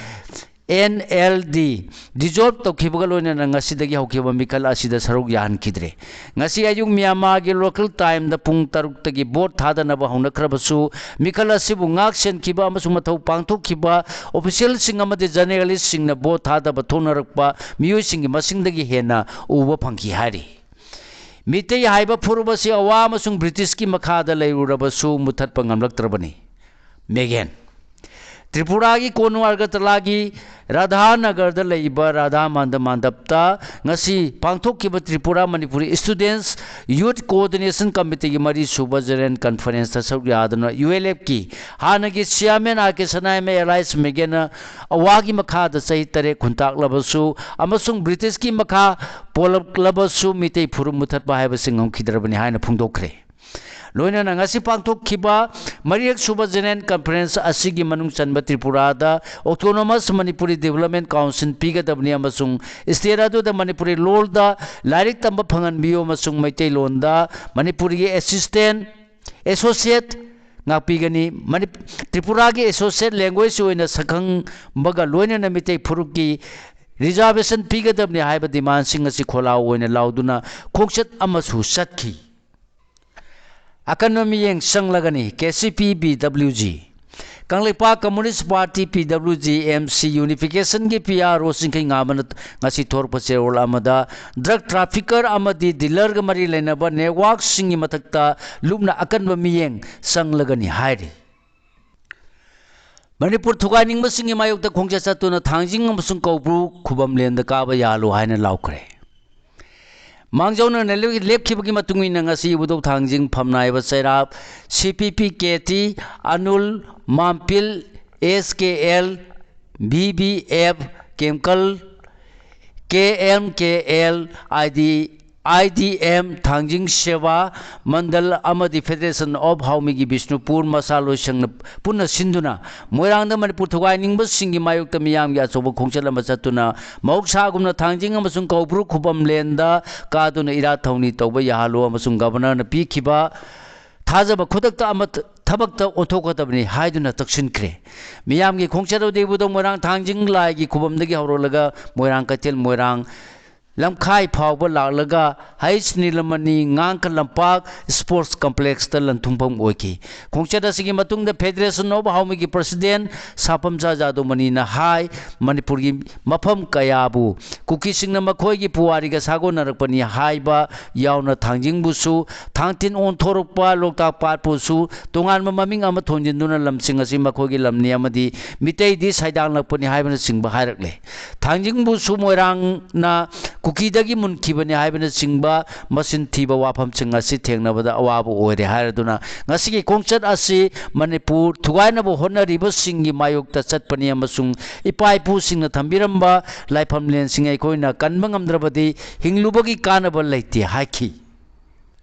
N L D, dissolve ꯇꯧꯈꯤꯕꯒ ꯂꯣꯏꯅꯅ ꯉꯁꯤꯗꯒꯤ ꯍꯧꯈꯤꯕ ꯃꯤꯈꯜ ꯑꯁꯤꯗ ꯁꯔꯨꯛ ꯌꯥꯍꯟꯈꯤꯗ꯭ꯔꯦ꯫ ꯉꯁꯤ ꯑꯌꯨꯛ ꯃ꯭ꯌꯥꯟꯃꯥꯔꯒꯤ local timeꯗ ꯄꯨꯡ ꯇꯔꯨꯛꯇꯒꯤ vote ꯊꯥꯗꯅꯕ ꯍꯧꯅꯈ꯭ꯔꯕꯁꯨ, ꯃꯤꯈꯜ ꯑꯁꯤꯕꯨ ꯉꯥꯛ ꯁꯦꯟꯈꯤꯕ ꯑꯃꯁꯨꯡ ꯃꯊꯧ ꯄꯥꯡꯊꯣꯛꯈꯤꯕ officialꯁꯤꯡ ꯑꯃꯗꯤ journalistꯁꯤꯡꯅ vote ꯊꯥꯗꯕ ꯊꯣꯛꯅꯔꯛꯄ ꯃꯤꯑꯣꯏꯁꯤꯡꯒꯤ ꯃꯁꯤꯡꯗꯒꯤ ꯍꯦꯟꯅ ꯎꯕ ꯐꯪꯈꯤ ꯍꯥꯏꯔꯤ꯫ ꯃꯤꯇꯩ ꯍꯥꯏꯕ ꯐꯨꯔꯨꯞ ꯑꯁꯤ ꯑꯋꯥ ꯑꯃꯁꯨꯡ Britishꯀꯤ ꯃꯈꯥꯗ ꯂꯩꯔꯨꯔꯕꯁꯨ ꯃꯨꯊꯠꯄ ꯉꯝꯂꯛꯇ꯭ꯔꯕꯅꯤ꯫ ꯃꯦꯒꯦꯟ꯫ ꯇ꯭ꯔꯤꯄꯨꯔꯥꯒꯤ ꯀꯣꯅꯨꯡ ꯑꯒꯔꯇꯂꯥꯒꯤ ꯔꯥꯙꯥꯅꯒꯔꯗ ꯂꯩꯕ ꯔꯥꯙꯥ ꯃꯥꯟꯗ ꯃꯥꯟꯗꯞꯇ ꯉꯁꯤ ꯄꯥꯡꯊꯣꯛꯈꯤꯕ Tripura Manipuri students youth coordination ꯀꯃꯤꯇꯤꯒꯤ ꯃꯔꯤꯁꯨꯕ ꯖꯦꯅꯔꯦꯜ ꯀꯟꯐꯔꯦꯟꯁꯇ ꯁꯔꯨꯛ ꯌꯥꯗꯨꯅ ꯌꯨ ꯑꯦꯜ ꯑꯦꯐꯀꯤ ꯍꯥꯟꯅꯒꯤ ꯆꯤꯌꯥꯔꯃꯦꯟ ꯑꯥꯔ ꯀꯦ ꯁꯅꯥꯌꯥꯏꯃ ꯑꯦꯂꯥꯏꯁ ꯃꯦꯒꯦꯅ ꯑꯋꯥꯒꯤ ꯃꯈꯥꯗ ꯆꯍꯤ ꯇꯔꯦꯠ ꯈꯨꯟꯇꯥꯛꯂꯕꯁꯨ ꯑꯃꯁꯨꯡ ꯕ꯭ꯔꯤꯇꯤꯁꯀꯤ ꯃꯈꯥ ꯄꯣꯜꯂꯛꯂꯕꯁꯨ ꯃꯤꯇꯩ ꯐꯨꯔꯨꯞ ꯃꯨꯊꯠꯄ ꯍꯥꯏꯕꯁꯤ ꯉꯝꯈꯤꯗ꯭ꯔꯕꯅꯤ ꯍꯥꯏꯅ ꯐꯣꯡꯗꯣꯛꯈ꯭ꯔꯦ꯫ ꯂꯣꯏꯅꯅ ꯉꯁꯤ ꯄꯥꯡꯊꯣꯛꯈꯤꯕ ꯃꯔꯤꯔꯛ ꯁꯨꯕ ꯖꯦꯅꯔꯦꯜ ꯀꯟꯐꯔꯦꯟꯁ ꯑꯁꯤꯒꯤ ꯃꯅꯨꯡ ꯆꯟꯕ ꯇ꯭ꯔꯤꯄꯨꯔꯥꯗ ꯑꯣꯇꯣꯅꯣꯃꯁ ꯃꯅꯤꯄꯨꯔꯤ ꯗꯤꯕꯦꯂꯞꯃꯦꯟ ꯀꯥꯎꯟꯁꯤꯜ ꯄꯤꯒꯗꯕꯅꯤ ꯑꯃꯁꯨꯡ ꯁ꯭ꯇꯦꯠ ꯑꯗꯨꯗ ꯃꯅꯤꯄꯨꯔꯤ ꯂꯣꯜꯗ ꯂꯥꯏꯔꯤꯛ ꯇꯝꯕ ꯐꯪꯍꯟꯕꯤꯌꯨ ꯑꯃꯁꯨꯡ ꯃꯩꯇꯩꯂꯣꯟꯗ ꯃꯅꯤꯄꯨꯔꯤꯒꯤ ꯑꯦꯁꯤꯁꯇꯦꯟ ꯑꯦꯁꯣꯁꯤꯌꯦꯠ ꯉꯥꯛꯄꯤꯒꯅꯤ꯫ ꯃꯅꯤ-, ꯇ꯭ꯔꯤꯄꯨꯔꯥꯒꯤ ꯑꯦꯁꯣꯁꯤꯌꯦꯠ ꯂꯦꯡꯒ꯭ꯋꯦꯖ ꯑꯣꯏꯅ ꯁꯛꯈꯪꯕꯒ ꯂꯣꯏꯅꯅ ꯃꯤꯇꯩ ꯐꯨꯔꯨꯞꯀꯤ ꯔꯤꯖꯥꯔꯕꯦꯁꯟ ꯄꯤꯒꯗꯕꯅꯤ ꯍꯥꯏꯕ ꯗꯤꯃꯥꯟꯁꯤꯡ ꯑꯁꯤ ꯈꯣꯜꯂꯥꯎ ꯑꯣꯏꯅ ꯂꯥꯎꯗꯨꯅ ꯈꯣꯡꯆꯠ ꯑꯃꯁꯨ ꯆꯠꯈꯤ꯫ ꯑꯀꯟꯕ ꯃꯤꯠꯌꯦꯡ ꯆꯪꯂꯒꯅꯤ K C P B W G. ꯀꯪꯂꯩꯄꯥꯛ communist party P W G M C ꯌꯨꯅꯤꯐꯤꯀꯦꯁꯟꯒꯤ ꯄꯤ ꯑꯥꯔ ꯑꯣ ꯆꯤꯡꯈꯩꯉꯥꯟꯕꯅ ꯉꯁꯤ ꯊꯣꯔꯛꯄ ꯆꯦꯔꯣꯜ ꯑꯃꯗ ꯗ꯭ꯔꯒ ꯇ꯭ꯔꯥꯐꯤꯀꯔ ꯑꯃꯗꯤ ꯗꯤꯂꯔꯒ ꯃꯔꯤ ꯂꯩꯅꯕ ꯅꯦꯠꯋꯥꯔꯛꯁꯤꯡꯒꯤ ꯃꯊꯛꯇ ꯂꯨꯞꯅ ꯑꯀꯟꯕ ꯃꯤꯠꯌꯦꯡ ꯆꯪꯂꯒꯅꯤ ꯍꯥꯏꯔꯤ꯫ ꯃꯅꯤꯄꯨꯔ ꯊꯨꯒꯥꯏꯅꯤꯡꯕꯁꯤꯡꯒꯤ ꯃꯥꯌꯣꯛꯇ ꯈꯣꯡꯆꯠ ꯆꯠꯇꯨꯅ ꯊꯥꯡꯖꯤꯡ ꯑꯃꯁꯨꯡ ꯀꯧꯕ꯭ꯔꯨ ꯈꯨꯕꯝ ꯂꯦꯟꯗ ꯀꯥꯕ ꯌꯥꯍꯜꯂꯨ ꯍꯥꯏꯅ ꯂꯥꯎꯈ꯭ꯔꯦ꯫ ꯃꯥꯡꯖꯧꯅꯅ ꯂꯦꯞꯈꯤꯕꯒꯤ ꯃꯇꯨꯡ ꯏꯟꯅ ꯉꯁꯤ ꯏꯕꯨꯙꯧ ꯊꯥꯡꯖꯤꯡ ꯐꯝꯅꯥꯏꯕ ꯆꯩꯔꯥꯞ C P P K T, ꯑꯅꯨꯜ, ꯃꯥꯝꯄꯤꯜ, S K L, V V F, ꯀꯦꯝꯀꯜ, K M K L, I D, I D M, Thangjing Seba Mandal ꯑꯃꯗꯤ ꯐꯦꯗꯔꯦꯁꯟ ꯑꯣꯐ ꯍꯥꯎꯃꯤꯒꯤ ꯕꯤꯁꯅꯨꯄꯨꯔ ꯃꯁꯥ ꯂꯣꯏꯁꯪꯅ ꯄꯨꯟꯅ ꯁꯤꯟꯗꯨꯅ ꯃꯣꯏꯔꯥꯡꯗ ꯃꯅꯤꯄꯨꯔ ꯊꯨꯒꯥꯏꯅꯤꯡꯕꯁꯤꯡꯒꯤ ꯃꯥꯌꯣꯛꯇ ꯃꯤꯌꯥꯝꯒꯤ ꯑꯆꯧꯕ ꯈꯣꯡꯆꯠ ꯑꯃ ꯆꯠꯇꯨꯅ ꯃꯍꯧꯁꯥꯒꯨꯝꯅ ꯊꯥꯡꯖꯤꯡ ꯑꯃꯁꯨꯡ ꯀꯧꯕ꯭ꯔꯨ ꯈꯨꯕꯝ ꯂꯦꯟꯗ ꯀꯥꯗꯨꯅ ꯏꯔꯥꯠ ꯊꯧꯅꯤ ꯇꯧꯕ ꯌꯥꯍꯜꯂꯨ ꯑꯃꯁꯨꯡ ꯒꯕꯔꯅꯔꯅ ꯄꯤꯈꯤꯕ ꯊꯥꯖꯕ ꯈꯨꯗꯛꯇ ꯑꯃ ꯊꯕꯛꯇ ꯑꯣꯟꯊꯣꯛꯀꯗꯕꯅꯤ ꯍꯥꯏꯗꯨꯅ ꯇꯛꯁꯤꯟꯈ꯭ꯔꯦ꯫ ꯃꯤꯌꯥꯝꯒꯤ ꯈꯣꯡꯆꯠ ꯑꯗꯨ ꯏꯕꯨꯙꯧ ꯃꯣꯏꯔꯥꯡ ꯊꯥꯡꯖꯤꯡ ꯂꯥꯏꯒꯤ ꯈꯨꯕꯝꯗꯒꯤ ꯍꯧꯔꯛꯂꯒ ꯃꯣꯏꯔꯥꯡ ꯀꯩꯊꯦꯜ, ꯃꯣꯏꯔꯥꯡ ꯂꯝꯈꯥꯏ ꯐꯥꯎꯕ ꯂꯥꯛꯂꯒ ꯍꯩꯁ ꯅꯤꯂꯃꯅꯤ ꯉꯥꯡꯀ ꯂꯝꯄꯥꯛ ꯁ꯭ꯄꯣꯔꯠꯁ ꯀꯝꯄ꯭ꯂꯦꯛꯁꯇ ꯂꯟꯊꯨꯡꯐꯝ ꯑꯣꯏꯈꯤ꯫ ꯈꯣꯡꯆꯠ ꯑꯁꯤꯒꯤ ꯃꯇꯨꯡꯗ Federation of Haomeiꯒꯤ ꯄ꯭ꯔꯁꯤꯗꯦꯟ ꯁꯥꯄꯝꯆꯥ ꯖꯥꯗꯣꯃꯅꯤꯅ ꯍꯥꯏ, ꯃꯅꯤꯄꯨꯔꯒꯤ ꯃꯐꯝ ꯀꯌꯥꯕꯨ ꯀꯨꯀꯤꯁꯤꯡꯅ ꯃꯈꯣꯏꯒꯤ ꯄꯨꯋꯥꯔꯤꯒ ꯁꯥꯒꯣꯟꯅꯔꯛꯄꯅꯤ ꯍꯥꯏꯕ ꯌꯥꯎꯅ ꯊꯥꯡꯖꯤꯡꯕꯨꯁꯨ ꯊꯥꯡꯊꯤꯟ ꯑꯣꯟꯊꯣꯔꯛꯄ, ꯂꯣꯛꯇꯥꯛ ꯄꯥꯠꯄꯨꯁꯨ ꯇꯣꯉꯥꯟꯕ ꯃꯃꯤꯡ ꯑꯃ ꯊꯣꯟꯖꯤꯟꯗꯨꯅ ꯂꯝꯁꯤꯡ ꯑꯁꯤ ꯃꯈꯣꯏꯒꯤ ꯂꯝꯅꯤ ꯑꯃꯗꯤ ꯃꯤꯇꯩꯗꯤ ꯁꯩꯗꯥꯡꯂꯛꯄꯅꯤ ꯍꯥꯏꯕꯅꯆꯤꯡꯕ ꯍꯥꯏꯔꯛꯂꯦ꯫ ꯊꯥꯡꯖꯤꯡꯕꯨꯁꯨ ꯃꯣꯏꯔꯥꯡꯅ ꯀꯨꯀꯤꯗꯒꯤ ꯃꯨꯟꯈꯤꯕꯅꯤ ꯍꯥꯏꯕꯅꯆꯤꯡꯕ ꯃꯆꯤꯟ ꯊꯤꯕ ꯋꯥꯐꯝꯁꯤꯡ ꯑꯁꯤ ꯊꯦꯡꯅꯕꯗ ꯑꯋꯥꯕ ꯑꯣꯏꯔꯦ ꯍꯥꯏꯔꯗꯨꯅ ꯉꯁꯤꯒꯤ ꯈꯣꯡꯆꯠ ꯑꯁꯤ ꯃꯅꯤꯄꯨꯔ ꯊꯨꯒꯥꯏꯅꯕ ꯍꯣꯠꯅꯔꯤꯕꯁꯤꯡꯒꯤ ꯃꯥꯌꯣꯛꯇ ꯆꯠꯄꯅꯤ ꯑꯃꯁꯨꯡ ꯏꯄꯥ ꯏꯄꯨꯁꯤꯡꯅ ꯊꯝꯕꯤꯔꯝꯕ ꯂꯥꯏꯐꯝꯂꯦꯟꯁꯤꯡ ꯑꯩꯈꯣꯏꯅ ꯀꯟꯕ ꯉꯝꯗ꯭ꯔꯕꯗꯤ ꯍꯤꯡꯂꯨꯕꯒꯤ ꯀꯥꯟꯅꯕ ꯂꯩꯇꯦ ꯍꯥꯏꯈꯤ꯫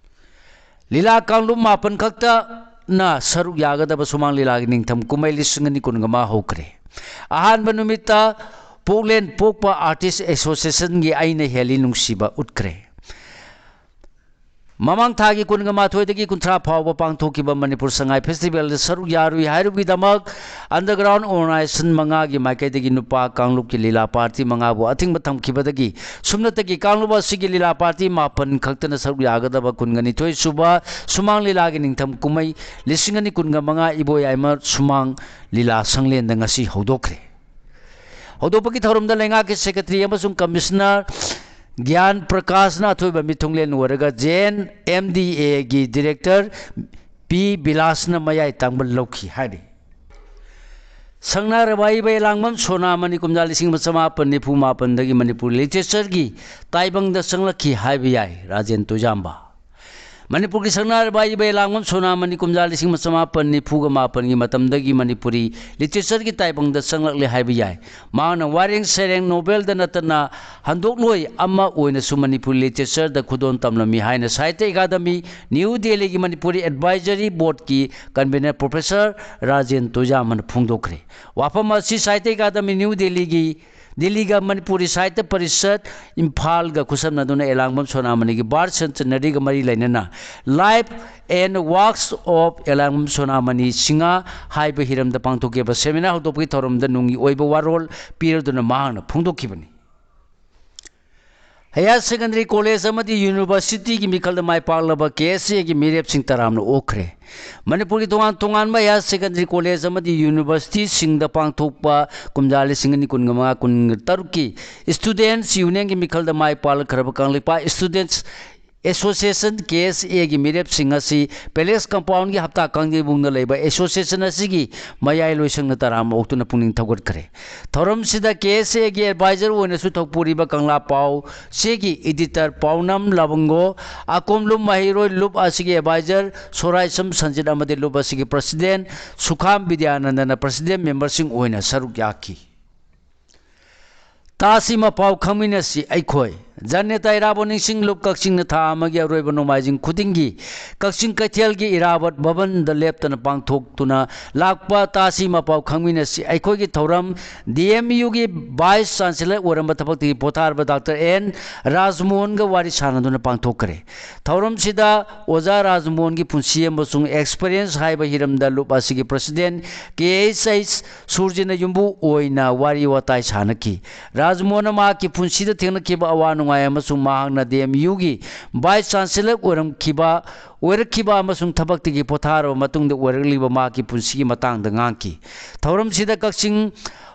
ꯂꯤꯂꯥ ꯀꯥꯡꯂꯨꯞ ꯃꯥꯄꯟ ꯈꯛꯇꯅ ꯁꯔꯨꯛ ꯌꯥꯒꯗꯕ ꯁꯨꯃꯥꯡ ꯂꯤꯂꯥꯒꯤ ꯅꯤꯡꯊꯝ ꯀꯨꯝꯍꯩ ꯂꯤꯁꯤꯡ ꯑꯅꯤ ꯀꯨꯟꯒ ꯃꯉꯥ ꯍꯧꯈ꯭ꯔꯦ꯫ ꯑꯍꯥꯟꯕ ꯅꯨꯃꯤꯠꯇ ꯄꯣꯛꯂꯦꯟ ꯄꯣꯛꯄ ꯑꯥꯔꯇꯤꯁ ꯑꯦꯁꯣꯁꯤꯌꯦꯁꯟꯒꯤ ꯑꯩꯅ ꯍꯦꯜꯂꯤ ꯅꯨꯡꯁꯤꯕ ꯎꯠꯈ꯭ꯔꯦ꯫ ꯃꯃꯥꯡ ꯊꯥꯒꯤ ꯀꯨꯟꯒ ꯃꯥꯊꯣꯏꯗꯒꯤ ꯀꯨꯟꯊ꯭ꯔꯥ ꯐꯥꯎꯕ ꯄꯥꯡꯊꯣꯛꯈꯤꯕ ꯃꯅꯤꯄꯨꯔ ꯁꯉꯥꯏ ꯐꯦꯁꯇꯤꯚꯦꯜꯗ ꯁꯔꯨꯛ ꯌꯥꯔꯨꯏ ꯍꯥꯏꯔꯨꯕꯒꯤꯗꯃꯛ Underground Organization ꯃꯉꯥꯒꯤ ꯃꯥꯏꯀꯩꯗꯒꯤ ꯅꯨꯄꯥ ꯀꯥꯡꯂꯨꯞꯀꯤ ꯂꯤꯂꯥ ꯄꯥꯔꯇꯤ ꯃꯉꯥꯕꯨ ꯑꯊꯤꯡꯕ ꯊꯝꯈꯤꯕꯗꯒꯤ ꯁꯨꯞꯅꯇꯒꯤ ꯀꯥꯡꯂꯨꯞ ꯑꯁꯤꯒꯤ ꯂꯤꯂꯥ ꯄꯥꯔꯇꯤ ꯃꯥꯄꯟ ꯈꯛꯇꯅ ꯁꯔꯨꯛ ꯌꯥꯒꯗꯕ ꯀꯨꯟꯒ ꯅꯤꯊꯣꯏ ꯁꯨꯕ ꯁꯨꯃꯥꯡ ꯂꯤꯂꯥꯒꯤ ꯅꯤꯡꯊꯝ ꯀꯨꯝꯍꯩ ꯂꯤꯁꯤꯡ ꯑꯅꯤ ꯀꯨꯟꯒ ꯃꯉꯥ ꯏꯕꯣꯌꯥꯏꯃ ꯁꯨꯃꯥꯡ ꯂꯤꯂꯥ ꯁꯪꯂꯦꯟꯗ ꯉꯁꯤ ꯍꯧꯗꯣꯛꯈ꯭ꯔꯦ꯫ ꯍꯧꯗꯣꯛꯄꯒꯤ ꯊꯧꯔꯝꯗ ꯂꯩꯉꯥꯛꯀꯤ ꯁꯦꯀ꯭ꯔꯦꯇꯔꯤ ꯑꯃꯁꯨꯡ ꯀꯃꯤꯁꯅꯔ ꯒ꯭ꯌꯥꯟ ꯄ꯭ꯔꯀꯥꯁꯅ ꯑꯊꯣꯏꯕ ꯃꯤꯊꯨꯡꯂꯦꯟ ꯑꯣꯏꯔꯒ J N M D Aꯒꯤ ꯗꯤꯔꯦꯛꯇꯔ ꯄꯤ ꯕꯤꯂꯥꯁꯅ ꯃꯌꯥꯏ ꯇꯥꯡꯕ ꯂꯧꯈꯤ ꯍꯥꯏꯔꯤ꯫ ꯁꯛꯅꯥꯏꯔꯕ ꯏꯕ ꯑꯦꯂꯥꯡꯕꯝ ꯁꯣꯅꯥꯃꯅꯤ ꯀꯨꯝꯖꯥ ꯂꯤꯁꯤꯡ ꯑꯃ ꯆꯃꯥꯄꯟ ꯅꯤꯐꯨ ꯃꯥꯄꯟꯗꯒꯤ ꯃꯅꯤꯄꯨꯔ ꯂꯤꯇꯔꯦꯆꯔꯒꯤ ꯇꯥꯏꯕꯪꯗ ꯆꯪꯂꯛꯈꯤ ꯍꯥꯏꯕ ꯌꯥꯏ ꯔꯥꯖꯦꯟ ꯇꯣꯏꯖꯥꯝꯕ꯫ ꯃꯅꯤꯄꯨꯔꯒꯤ ꯁꯛꯅꯥꯏꯔꯕ ꯏꯕ ꯑꯦꯂꯥꯡꯕꯝ ꯁꯣꯅꯥꯃꯅꯤ ꯀꯨꯝꯖꯥ ꯂꯤꯁꯤꯡ ꯑꯃ ꯆꯃꯥꯄꯟ ꯅꯤꯐꯨꯒ ꯃꯥꯄꯟꯒꯤ ꯃꯇꯝꯗꯒꯤ ꯃꯅꯤꯄꯨꯔꯤ ꯂꯤꯇꯔꯦꯆꯔꯒꯤ ꯇꯥꯏꯕꯪꯗ ꯆꯪꯂꯛꯂꯦ ꯍꯥꯏꯕ ꯌꯥꯏ꯫ ꯃꯍꯥꯛꯅ ꯋꯥꯔꯦꯡ ꯁꯩꯔꯦꯡ ꯅꯣꯕꯦꯜꯗ ꯅꯠꯇꯅ ꯍꯟꯗꯣꯛꯂꯣꯏ ꯑꯃ ꯑꯣꯏꯅꯁꯨ ꯃꯅꯤꯄꯨꯔꯤ ꯂꯤꯇꯔꯦꯆꯔꯗ ꯈꯨꯗꯣꯜ ꯇꯝꯂꯝꯃꯤ ꯍꯥꯏꯅ ꯁꯥꯍꯤꯇ꯭ꯌ ꯑꯦꯀꯥꯗꯃꯤ, ꯅ꯭ꯌꯨ ꯗꯦꯜꯂꯤꯒꯤ ꯃꯅꯤꯄꯨꯔꯤ ꯑꯦꯗꯚꯥꯏꯖꯔꯤ ꯕꯣꯔꯗꯀꯤ ꯀꯟꯚꯤꯅꯔ ꯄ꯭ꯔꯣꯐꯦꯁꯔ ꯔꯥꯖꯦꯟ ꯇꯣꯏꯖꯥꯃꯅ ꯐꯣꯡꯗꯣꯛꯈ꯭ꯔꯦ꯫ ꯋꯥꯐꯝ ꯑꯁꯤ ꯁꯥꯍꯤꯇ꯭ꯌ ꯑꯦꯀꯥꯗꯃꯤ, ꯅ꯭ꯌꯨ ꯗꯦꯜꯂꯤꯒꯤ, ꯗꯦꯜꯂꯤꯒ ꯃꯅꯤꯄꯨꯔꯤ ꯁꯥꯍꯤꯇ꯭ꯌ ꯄꯔꯤꯁꯠ, ꯏꯝꯐꯥꯜꯒ ꯈꯨꯠꯁꯝꯅꯗꯨꯅ ꯑꯦꯂꯥꯡꯕꯝ ꯁꯣꯅꯥꯃꯅꯤꯒꯤ ꯕꯥꯔꯊ ꯁꯦꯟꯆꯅꯔꯤꯒ ꯃꯔꯤ ꯂꯩꯅꯅ Life and Works of ꯑꯦꯂꯥꯡꯕꯝ ꯁꯣꯅꯥꯃꯅꯤ ꯁꯤꯡꯍ ꯍꯥꯏꯕ ꯍꯤꯔꯝꯗ ꯄꯥꯡꯊꯣꯛꯈꯤꯕ ꯁꯦꯃꯤꯅꯥꯔ ꯍꯧꯗꯣꯛꯄꯒꯤ ꯊꯧꯔꯝꯗ ꯅꯨꯡꯒꯤ ꯑꯣꯏꯕ ꯋꯥꯔꯣꯜ ꯄꯤꯔꯗꯨꯅ ꯃꯍꯥꯛꯅ ꯐꯣꯡꯗꯣꯛꯈꯤꯕꯅꯤ꯫ Higher Secondary College ꯑꯃꯗꯤ Universityꯒꯤ ꯃꯤꯈꯜꯗ ꯃꯥꯏ ꯄꯥꯛꯂꯕ ꯀꯦ ꯑꯦꯁ ꯑꯦꯒꯤ ꯃꯤꯔꯦꯞꯁꯤꯡ ꯇꯔꯥꯝꯅ ꯑꯣꯛꯈ꯭ꯔꯦ꯫ ꯃꯅꯤꯄꯨꯔꯒꯤ ꯇꯣꯉꯥꯟ ꯇꯣꯉꯥꯟꯕ Higher Secondary College ꯑꯃꯗꯤ Universityꯁꯤꯡꯗ ꯄꯥꯡꯊꯣꯛꯄ ꯀꯨꯝꯖꯥ ꯂꯤꯁꯤꯡ ꯑꯅꯤ ꯀꯨꯟꯃꯉꯥ ꯀꯨꯟꯇꯔꯨꯛꯀꯤ Students Unionꯒꯤ ꯃꯤꯈꯜꯗ ꯃꯥꯏ ꯄꯥꯛꯂꯛꯈ꯭ꯔꯕ ꯀꯪꯂꯩꯄꯥꯛ Students Association, ꯀꯦ ꯑꯦꯁ ꯑꯦꯒꯤ ꯃꯤꯔꯦꯞꯁꯤꯡ ꯑꯁꯤ Palace Compoundꯒꯤ ꯍꯞꯇꯥ ꯀꯥꯡꯖꯩꯕꯨꯡꯗ ꯂꯩꯕ association ꯑꯁꯤꯒꯤ ꯃꯌꯥꯏ ꯂꯣꯏꯁꯪꯗ ꯇꯔꯥꯝꯅ ꯑꯣꯛꯇꯨꯅ ꯄꯨꯛꯅꯤꯡ ꯊꯧꯒꯠꯈ꯭ꯔꯦ꯫ ꯊꯧꯔꯝꯁꯤꯗ ꯀꯦ ꯑꯦꯁ ꯑꯦꯒꯤ advisor ꯑꯣꯏꯅꯁꯨ ꯊꯧꯄꯨꯔꯤꯕ ꯀꯪꯂꯥ ꯄꯥꯎ ꯆꯦꯒꯤ editor ꯄꯥꯎꯅꯝ ꯂꯥꯕꯨꯡꯒꯣ, ꯑꯀꯣꯝꯂꯨꯞ ꯃꯍꯩꯔꯣꯏ ꯂꯨꯞ ꯑꯁꯤꯒꯤ advisor ꯁꯣꯔꯥꯏꯁꯝ ꯁꯟꯖꯤꯠ ꯑꯃꯗꯤ ꯂꯨꯞ ꯑꯁꯤꯒꯤ president ꯁꯨꯈꯥꯝ ꯕꯤꯗ꯭ꯌꯥꯅꯟꯗꯅ president memberꯁꯤꯡ ꯑꯣꯏꯅ ꯁꯔꯨꯛ ꯌꯥꯈꯤ꯫ ꯇꯥꯁꯤ ꯃꯄꯥꯎ ꯈꯪꯃꯤꯟꯅꯁꯤ ꯑꯩꯈꯣꯏ꯫ ꯖꯟꯅꯦꯇꯥ ꯏꯔꯥꯕꯣꯠ ꯅꯤꯡꯁꯤꯡ ꯂꯨꯞ ꯀꯛꯆꯤꯡꯅ ꯊꯥ ꯑꯃꯒꯤ ꯑꯔꯣꯏꯕ ꯅꯣꯡꯃꯥꯏꯖꯤꯡ ꯈꯨꯗꯤꯡꯒꯤ ꯀꯛꯆꯤꯡ ꯀꯩꯊꯦꯜꯒꯤ ꯏꯔꯥꯕꯣꯠ ꯚꯕꯟꯗ ꯂꯦꯞꯇꯅ ꯄꯥꯡꯊꯣꯛꯇꯨꯅ ꯂꯥꯛꯄ ꯇꯥꯁꯤ ꯃꯄꯥꯎ ꯈꯪꯃꯤꯟꯅꯁꯤ ꯑꯩꯈꯣꯏꯒꯤ ꯊꯧꯔꯝ ꯗꯤ ꯑꯦꯝ ꯌꯨꯒꯤ vice chancellor ꯑꯣꯏꯔꯝꯕ ꯊꯕꯛꯇꯒꯤ ꯄꯣꯊꯥꯔꯕ ꯗꯥꯛꯇꯔ ꯑꯦꯟ ꯔꯥꯖꯃꯣꯍꯟꯒ ꯋꯥꯔꯤ ꯁꯥꯟꯅꯗꯨꯅ ꯄꯥꯡꯊꯣꯛꯈ꯭ꯔꯦ꯫ ꯊꯧꯔꯝꯁꯤꯗ ꯑꯣꯖꯥ ꯔꯥꯖꯃꯣꯍꯟꯒꯤ ꯄꯨꯟꯁꯤ ꯑꯃꯁꯨꯡ experience ꯍꯥꯏꯕ ꯍꯤꯔꯝꯗ ꯂꯨꯞ ꯑꯁꯤꯒꯤ president ꯀꯦ ꯑꯩꯆ ꯑꯩꯆ ꯁꯨꯔꯖꯤꯅ ꯌꯨꯝꯕꯨ ꯑꯣꯏꯅ ꯋꯥꯔꯤ ꯋꯥꯇꯥꯏ ꯁꯥꯟꯅꯈꯤ꯫ ꯔꯥꯖꯃꯣꯍꯟꯅ ꯃꯍꯥꯛꯀꯤ ꯄꯨꯟꯁꯤꯗ ꯊꯦꯡꯅꯈꯤꯕ ꯑꯋꯥ ꯅꯨꯡꯉꯥꯏ ꯑꯃꯁꯨꯡ ꯃꯍꯥꯛꯅ ꯗꯤ ꯑꯦꯝ ꯌꯨꯒꯤ vice chancellor ꯑꯣꯏꯔꯝꯈꯤꯕ, ꯑꯣꯏꯔꯛꯈꯤꯕ ꯑꯃꯁꯨꯡ ꯊꯕꯛꯇꯒꯤ ꯄꯣꯊꯥꯔꯕ ꯃꯇꯨꯡꯗ ꯑꯣꯏꯔꯛꯂꯤꯕ ꯃꯍꯥꯛꯀꯤ ꯄꯨꯟꯁꯤꯒꯤ ꯃꯇꯥꯡꯗ ꯉꯥꯡꯈꯤ꯫ ꯊꯧꯔꯝꯁꯤꯗ ꯀꯛꯆꯤꯡ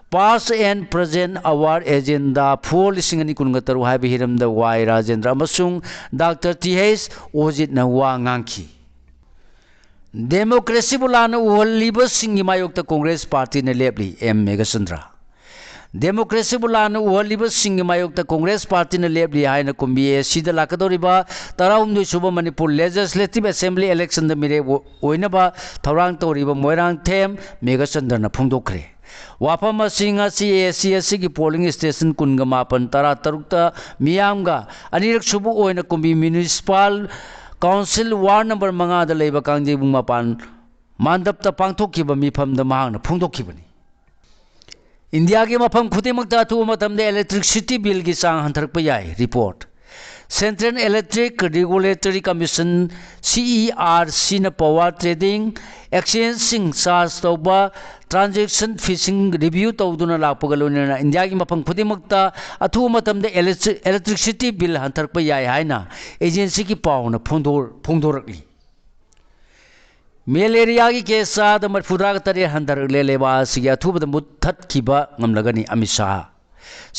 Past and Present Award Agenda for ꯂꯤꯁꯤꯡ ꯑꯅꯤ ꯀꯨꯟꯒ ꯇꯔꯨꯛ ꯍꯥꯏꯕ ꯍꯤꯔꯝꯗ ꯋꯥꯏ ꯔꯥꯖꯦꯟꯗ꯭ꯔ ꯑꯃꯁꯨꯡ ꯗꯥꯛꯇꯔ ꯇꯤ ꯑꯩꯆ ꯑꯣꯖꯤꯠꯅ ꯋꯥ ꯉꯥꯡꯈꯤ꯫ Democracyꯕꯨ ꯂꯥꯟꯅ ꯎꯍꯜꯂꯤꯕꯁꯤꯡꯒꯤ ꯃꯥꯌꯣꯛꯇ Congress Partyꯅ ꯂꯦꯞꯂꯤ, ꯑꯦꯝ ꯃꯦꯘꯆꯟꯗ꯭ꯔ꯫ Democracyꯕꯨ ꯂꯥꯟꯅ ꯎꯍꯜꯂꯤꯕꯁꯤꯡꯒꯤ ꯃꯥꯌꯣꯛꯇ Congress Partyꯅ ꯂꯦꯞꯂꯤ ꯍꯥꯏꯅ ꯀꯨꯝꯕꯤ ꯑꯦ ꯁꯤꯗ ꯂꯥꯛꯀꯗꯧꯔꯤꯕ ꯇꯔꯥꯍꯨꯝꯗꯣꯏ ꯁꯨꯕ ꯃꯅꯤꯄꯨꯔ Legislative Assembly electionꯗ ꯃꯤꯔꯦꯞ ꯑꯣꯏꯅꯕ ꯊꯧꯔꯥꯡ ꯇꯧꯔꯤꯕ ꯃꯣꯏꯔꯥꯡꯊꯦꯝ ꯃꯦꯘꯆꯟꯗ꯭ꯔꯅ ꯐꯣꯡꯗꯣꯛꯈ꯭ꯔꯦ꯫ ꯋꯥꯐꯝ ꯑꯁꯤ ꯉꯁꯤ ꯑꯦ ꯁꯤ ꯑꯁꯤꯒꯤ polling station ꯀꯨꯟꯒ ꯃꯥꯄꯟ ꯇꯔꯥ ꯇꯔꯨꯛꯇ ꯃꯤꯌꯥꯝꯒ ꯑꯅꯤꯔꯛ ꯁꯨꯕ ꯑꯣꯏꯅ ꯀꯨꯝꯕꯤ Municipal Council Ward number ꯃꯉꯥꯗ ꯂꯩꯕ ꯀꯥꯡꯖꯩꯕꯨꯡ ꯃꯄꯥꯟ ꯃꯥꯟꯗꯞꯇ ꯄꯥꯡꯊꯣꯛꯈꯤꯕ ꯃꯤꯐꯝꯗ ꯃꯍꯥꯛꯅ ꯐꯣꯡꯗꯣꯛꯈꯤꯕꯅꯤ꯫ ꯏꯟꯗꯤꯌꯥꯒꯤ ꯃꯐꯝ ꯈꯨꯗꯤꯡꯃꯛꯇ ꯑꯊꯨꯕ ꯃꯇꯝꯗ electricity billꯒꯤ ꯆꯥꯡ ꯍꯟꯊꯔꯛꯄ ꯌꯥꯏ꯫ Report꯫ Central Electric Regulatory Commission, C E R C ꯅ power trading exchange ꯁꯤꯡ charge ꯇꯧꯕ transaction fee ꯁꯤꯡ review ꯇꯧꯗꯨꯅ ꯂꯥꯛꯄꯒ ꯂꯣꯏꯅꯅ ꯏꯟꯗꯤꯌꯥꯒꯤ ꯃꯐꯝ ꯈꯨꯗꯤꯡꯃꯛꯇ ꯑꯊꯨꯕ ꯃꯇꯝꯗ electric- electricity bill ꯍꯟꯊꯔꯛꯄ ꯌꯥꯏ ꯍꯥꯏꯅ agency ꯒꯤ ꯄꯥꯎꯅ ꯐꯣꯡꯗꯣ- ꯐꯣꯡꯗꯣꯔꯛꯂꯤ꯫ ꯃꯦꯂꯦꯔꯤꯌꯥꯒꯤ case ꯆꯥꯗ ꯃꯔꯤꯐꯨꯇꯔꯥꯒ ꯇꯔꯦꯠ ꯍꯟꯊꯔꯛꯂꯦ꯫ ꯂꯩꯕꯥꯛ ꯑꯁꯤꯒꯤ ꯑꯊꯨꯕꯗ ꯃꯨꯠꯊꯠꯈꯤꯕ ꯉꯝꯂꯒꯅꯤ ꯑꯃꯤꯠ ꯁꯥꯍ꯫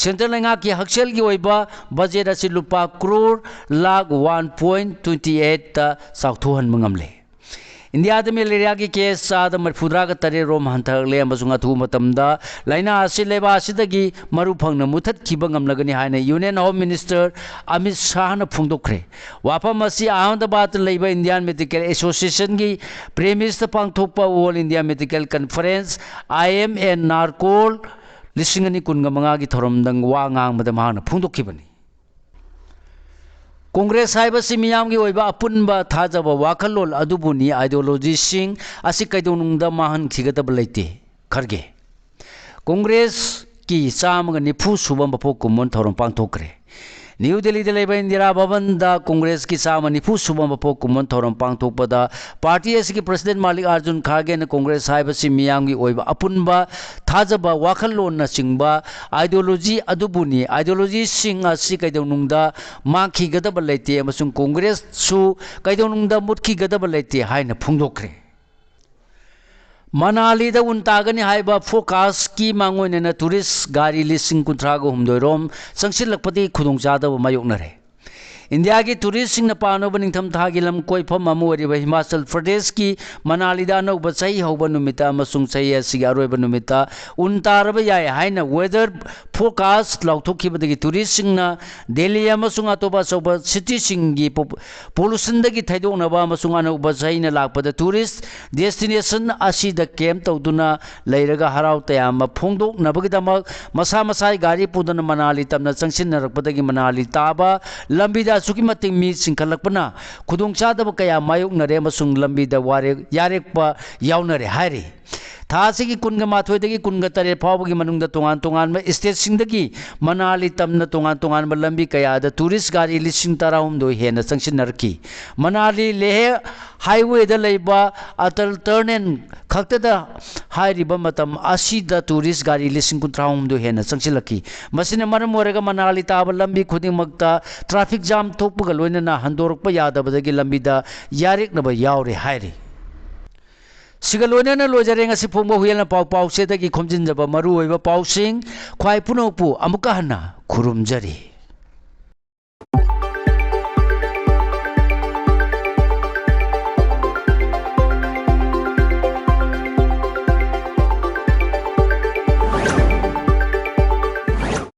Central ꯂꯩꯉꯥꯛꯀꯤ ꯍꯛꯁꯦꯜꯒꯤ ꯑꯣꯏꯕ budget ꯑꯁꯤ ꯂꯨꯄꯥ crore lakh one point twenty eight ꯇ ꯆꯥꯎꯊꯣꯛꯍꯟꯕ ꯉꯝꯂꯦ꯫ ꯏꯟꯗꯤꯌꯥꯗ ꯃꯦꯂꯦꯔꯤꯌꯥꯒꯤ case ꯆꯥꯗ ꯃꯔꯤꯐꯨꯇꯔꯥꯒ ꯇꯔꯦꯠ ꯔꯣꯝ ꯍꯟꯊꯔꯛꯂꯦ ꯑꯃꯁꯨꯡ ꯑꯊꯨꯕ ꯃꯇꯝꯗ ꯂꯥꯏꯅꯥ ꯑꯁꯤ ꯂꯩꯕꯥꯛ ꯑꯁꯤꯗꯒꯤ ꯃꯔꯨ ꯐꯪꯅ ꯃꯨꯠꯊꯠꯈꯤꯕ ꯉꯝꯂꯒꯅꯤ ꯍꯥꯏꯅ Union Home Minister ꯑꯃꯤꯠ ꯁꯥꯍꯅ ꯐꯣꯡꯗꯣꯛꯈ꯭ꯔꯦ꯫ ꯋꯥꯐꯝ ꯑꯁꯤ ꯑꯍꯃꯗꯕꯥꯗꯇ ꯂꯩꯕ Indian Medical Association ꯒꯤ premise ꯇ ꯄꯥꯡꯊꯣꯛꯄ All India Medical Conference, I M A NARCOL ꯂꯤꯁꯤꯡ ꯑꯅꯤ ꯀꯨꯟꯒ ꯃꯉꯥꯒꯤ ꯊꯧꯔꯝꯗ ꯋꯥ ꯉꯥꯡꯕꯗ ꯃꯍꯥꯛꯅ ꯐꯣꯡꯗꯣꯛꯈꯤꯕꯅꯤ꯫ ꯀꯣꯡꯒ꯭ꯔꯦꯁ ꯍꯥꯏꯕꯁꯤ ꯃꯤꯌꯥꯝꯒꯤ ꯑꯣꯏꯕ ꯑꯄꯨꯟꯕ ꯊꯥꯖꯕ ꯋꯥꯈꯜꯂꯣꯟ ꯑꯗꯨꯕꯨꯅꯤ꯫ Ideology ꯁꯤꯡ ꯑꯁꯤ ꯀꯩꯗꯧꯅꯨꯡꯗ ꯃꯥꯡꯍꯟꯈꯤꯒꯗꯕ ꯂꯩꯇꯦ꯫ ꯈꯔꯒꯦ꯫ ꯀꯣꯡꯒ꯭ꯔꯦꯁꯀꯤ ꯆꯥꯝꯃꯒ ꯅꯤꯐꯨ ꯁꯨꯕ ꯃꯄꯣꯛ ꯀꯨꯝꯑꯣꯟ ꯊꯧꯔꯝ ꯄꯥꯡꯊꯣꯛꯈ꯭ꯔꯦ꯫ ꯅ꯭ꯌꯨ ꯗꯦꯜꯂꯤꯗ ꯂꯩꯕ ꯏꯟꯗꯤꯔꯥ ꯚꯕꯟꯗ ꯀꯣꯡꯒ꯭ꯔꯦꯁꯀꯤ ꯆꯥꯝꯃ ꯅꯤꯐꯨ ꯁꯨꯕ ꯃꯄꯣꯛ ꯀꯨꯝꯑꯣꯟ ꯊꯧꯔꯝ ꯄꯥꯡꯊꯣꯛꯄꯗ party ꯑꯁꯤꯒꯤ president ꯃꯥꯂꯤꯛ ꯑꯥꯔꯖꯨꯟ ꯈꯥꯔꯒꯦꯅ ꯀꯣꯡꯒ꯭ꯔꯦꯁ ꯍꯥꯏꯕꯁꯤ ꯃꯤꯌꯥꯝꯒꯤ ꯑꯣꯏꯕ ꯑꯄꯨꯟꯕ ꯊꯥꯖꯕ, ꯋꯥꯈꯜꯂꯣꯟꯅꯆꯤꯡꯕ ideology ꯑꯗꯨꯕꯨꯅꯤ꯫ Ideology ꯁꯤꯡ ꯑꯁꯤ ꯀꯩꯗꯧꯅꯨꯡꯗ ꯃꯥꯡꯈꯤꯒꯗꯕ ꯂꯩꯇꯦ ꯑꯃꯁꯨꯡ ꯀꯣꯡꯒ꯭ꯔꯦꯁꯁꯨ ꯀꯩꯗꯧꯅꯨꯡꯗ ꯃꯨꯠꯈꯤꯒꯗꯕ ꯂꯩꯇꯦ ꯍꯥꯏꯅ ꯐꯣꯡꯗꯣꯛꯈ꯭ꯔꯦ꯫ ꯃꯅꯥꯂꯤꯗ ꯎꯟ ꯇꯥꯒꯅꯤ ꯍꯥꯏꯕ forecast ꯀꯤ ꯃꯥꯡꯑꯣꯏꯅꯅ tourist ꯒꯥꯔꯤ ꯂꯤꯁꯤꯡ ꯀꯨꯟꯊ꯭ꯔꯥꯒ ꯍꯨꯝꯗꯣꯏ ꯔꯣꯝ ꯆꯪꯁꯤꯜꯂꯛꯄꯗꯒꯤ ꯈꯨꯗꯣꯡꯆꯥꯗꯕ ꯃꯥꯌꯣꯛꯅꯔꯦ꯫ ꯏꯟꯗꯤꯌꯥꯒꯤ tourist ꯁꯤꯡꯅ ꯄꯥꯝꯅꯕ ꯅꯤꯡꯊꯝꯊꯥꯒꯤ ꯂꯝ ꯀꯣꯏꯐꯝ ꯑꯃ ꯑꯣꯏꯔꯤꯕ ꯍꯤꯃꯥꯆꯜ ꯄ꯭ꯔꯗꯦꯁꯀꯤ ꯃꯅꯥꯂꯤꯗ ꯑꯅꯧꯕ ꯆꯍꯤ ꯍꯧꯕ ꯅꯨꯃꯤꯠꯇ ꯑꯃꯁꯨꯡ ꯆꯍꯤ ꯑꯁꯤꯒꯤ ꯑꯔꯣꯏꯕ ꯅꯨꯃꯤꯠꯇ ꯎꯟ ꯇꯥꯔꯕ ꯌꯥꯏ ꯍꯥꯏꯅ weather forecast ꯂꯥꯎꯊꯣꯛꯈꯤꯕꯗꯒꯤ tourist ꯁꯤꯡꯅ ꯗꯦꯜꯂꯤ ꯑꯃꯁꯨꯡ ꯑꯇꯣꯞꯄ ꯑꯆꯧꯕ city ꯁꯤꯡꯒꯤ ꯄꯣ- pollution ꯗꯒꯤ ꯊꯩꯗꯣꯛꯅꯕ ꯑꯃꯁꯨꯡ ꯑꯅꯧꯕ ꯆꯍꯤꯅ ꯂꯥꯛꯄꯗ tourist destination ꯑꯁꯤꯗ camp ꯇꯧꯗꯨꯅ ꯂꯩꯔꯒ ꯍꯔꯥꯎ ꯇꯌꯥꯝꯕ ꯐꯣꯡꯗꯣꯛꯅꯕꯒꯤꯗꯃꯛ ꯃꯁꯥ ꯃꯁꯥꯒꯤ ꯒꯥꯔꯤ ꯄꯨꯗꯨꯅ ꯃꯅꯥꯂꯤ ꯇꯝꯅ ꯆꯪꯁꯤꯟꯅꯔꯛꯄꯗꯒꯤ ꯃꯅꯥꯂꯤ ꯇꯥꯕ ꯂꯝꯕꯤꯗ ꯑꯁꯨꯛꯀꯤ ꯃꯇꯤꯛ ꯃꯤ ꯆꯤꯟꯈꯠꯂꯛꯄꯅ ꯈꯨꯗꯣꯡꯆꯥꯗꯕ ꯀꯌꯥ ꯃꯥꯌꯣꯛꯅꯔꯦ ꯑꯃꯁꯨꯡ ꯂꯝꯕꯤꯗ ꯋꯥꯔꯦ- ꯌꯥꯔꯦꯛꯄ ꯌꯥꯎꯅꯔꯦ ꯍꯥꯏꯔꯤ꯫ ꯊꯥ ꯑꯁꯤꯒꯤ ꯀꯨꯟꯒ ꯃꯥꯊꯣꯏꯗꯒꯤ ꯀꯨꯟꯒ ꯇꯔꯦꯠ ꯐꯥꯎꯕꯒꯤ ꯃꯅꯨꯡꯗ ꯇꯣꯉꯥꯟ ꯇꯣꯉꯥꯟꯕ stateꯁꯤꯡꯗꯒꯤ ꯃꯅꯥꯂꯤ ꯇꯝꯅ ꯇꯣꯉꯥꯟ ꯇꯣꯉꯥꯟꯕ ꯂꯝꯕꯤ ꯀꯌꯥꯗ tourist ꯒꯥꯔꯤ ꯂꯤꯁꯤꯡ ꯇꯔꯥꯍꯨꯝꯗꯣꯏ ꯍꯦꯟꯅ ꯆꯪꯁꯤꯟꯅꯔꯛꯈꯤ꯫ ꯃꯅꯥꯂꯤ ꯂꯦꯍ highwayꯗ ꯂꯩꯕ ꯑꯇꯜ ꯇꯔꯅꯦꯟ ꯈꯛꯇꯗ ꯍꯥꯏꯔꯤꯕ ꯃꯇꯝ ꯑꯁꯤꯗ tourist ꯒꯥꯔꯤ ꯂꯤꯁꯤꯡ ꯀꯨꯟꯊ꯭ꯔꯥ ꯍꯨꯝꯗꯣꯏ ꯍꯦꯟꯅ ꯆꯪꯁꯤꯜꯂꯛꯈꯤ꯫ ꯃꯁꯤꯅ ꯃꯔꯝ ꯑꯣꯏꯔꯒ ꯃꯅꯥꯂꯤ ꯇꯥꯕ ꯂꯝꯕꯤ ꯈꯨꯗꯤꯡꯃꯛꯇ traffic jam ꯊꯣꯛꯄꯒ ꯂꯣꯏꯅꯅ ꯍꯟꯗꯣꯔꯛꯄ ꯌꯥꯗꯕꯗꯒꯤ ꯂꯝꯕꯤꯗ ꯌꯥꯔꯦꯛꯅꯕ ꯌꯥꯎꯔꯦ ꯍꯥꯏꯔꯤ꯫ ꯁꯤꯒ ꯂꯣꯏꯅꯅ ꯂꯣꯏꯖꯔꯦ ꯉꯁꯤ ꯐꯣꯡꯕ ꯍꯨꯏꯌꯦꯟ ꯂꯥꯟꯄꯥꯎ ꯄꯥꯎꯆꯦꯗꯒꯤ ꯈꯣꯝꯖꯤꯟꯖꯕ ꯃꯔꯨꯑꯣꯏꯕ ꯄꯥꯎꯁꯤꯡ꯫ ꯈ꯭ꯋꯥꯏ ꯄꯨꯝꯅꯃꯛꯄꯨ ꯑꯃꯨꯛꯀ ꯍꯟꯅ ꯈꯨꯔꯨꯝꯖꯔꯤ꯫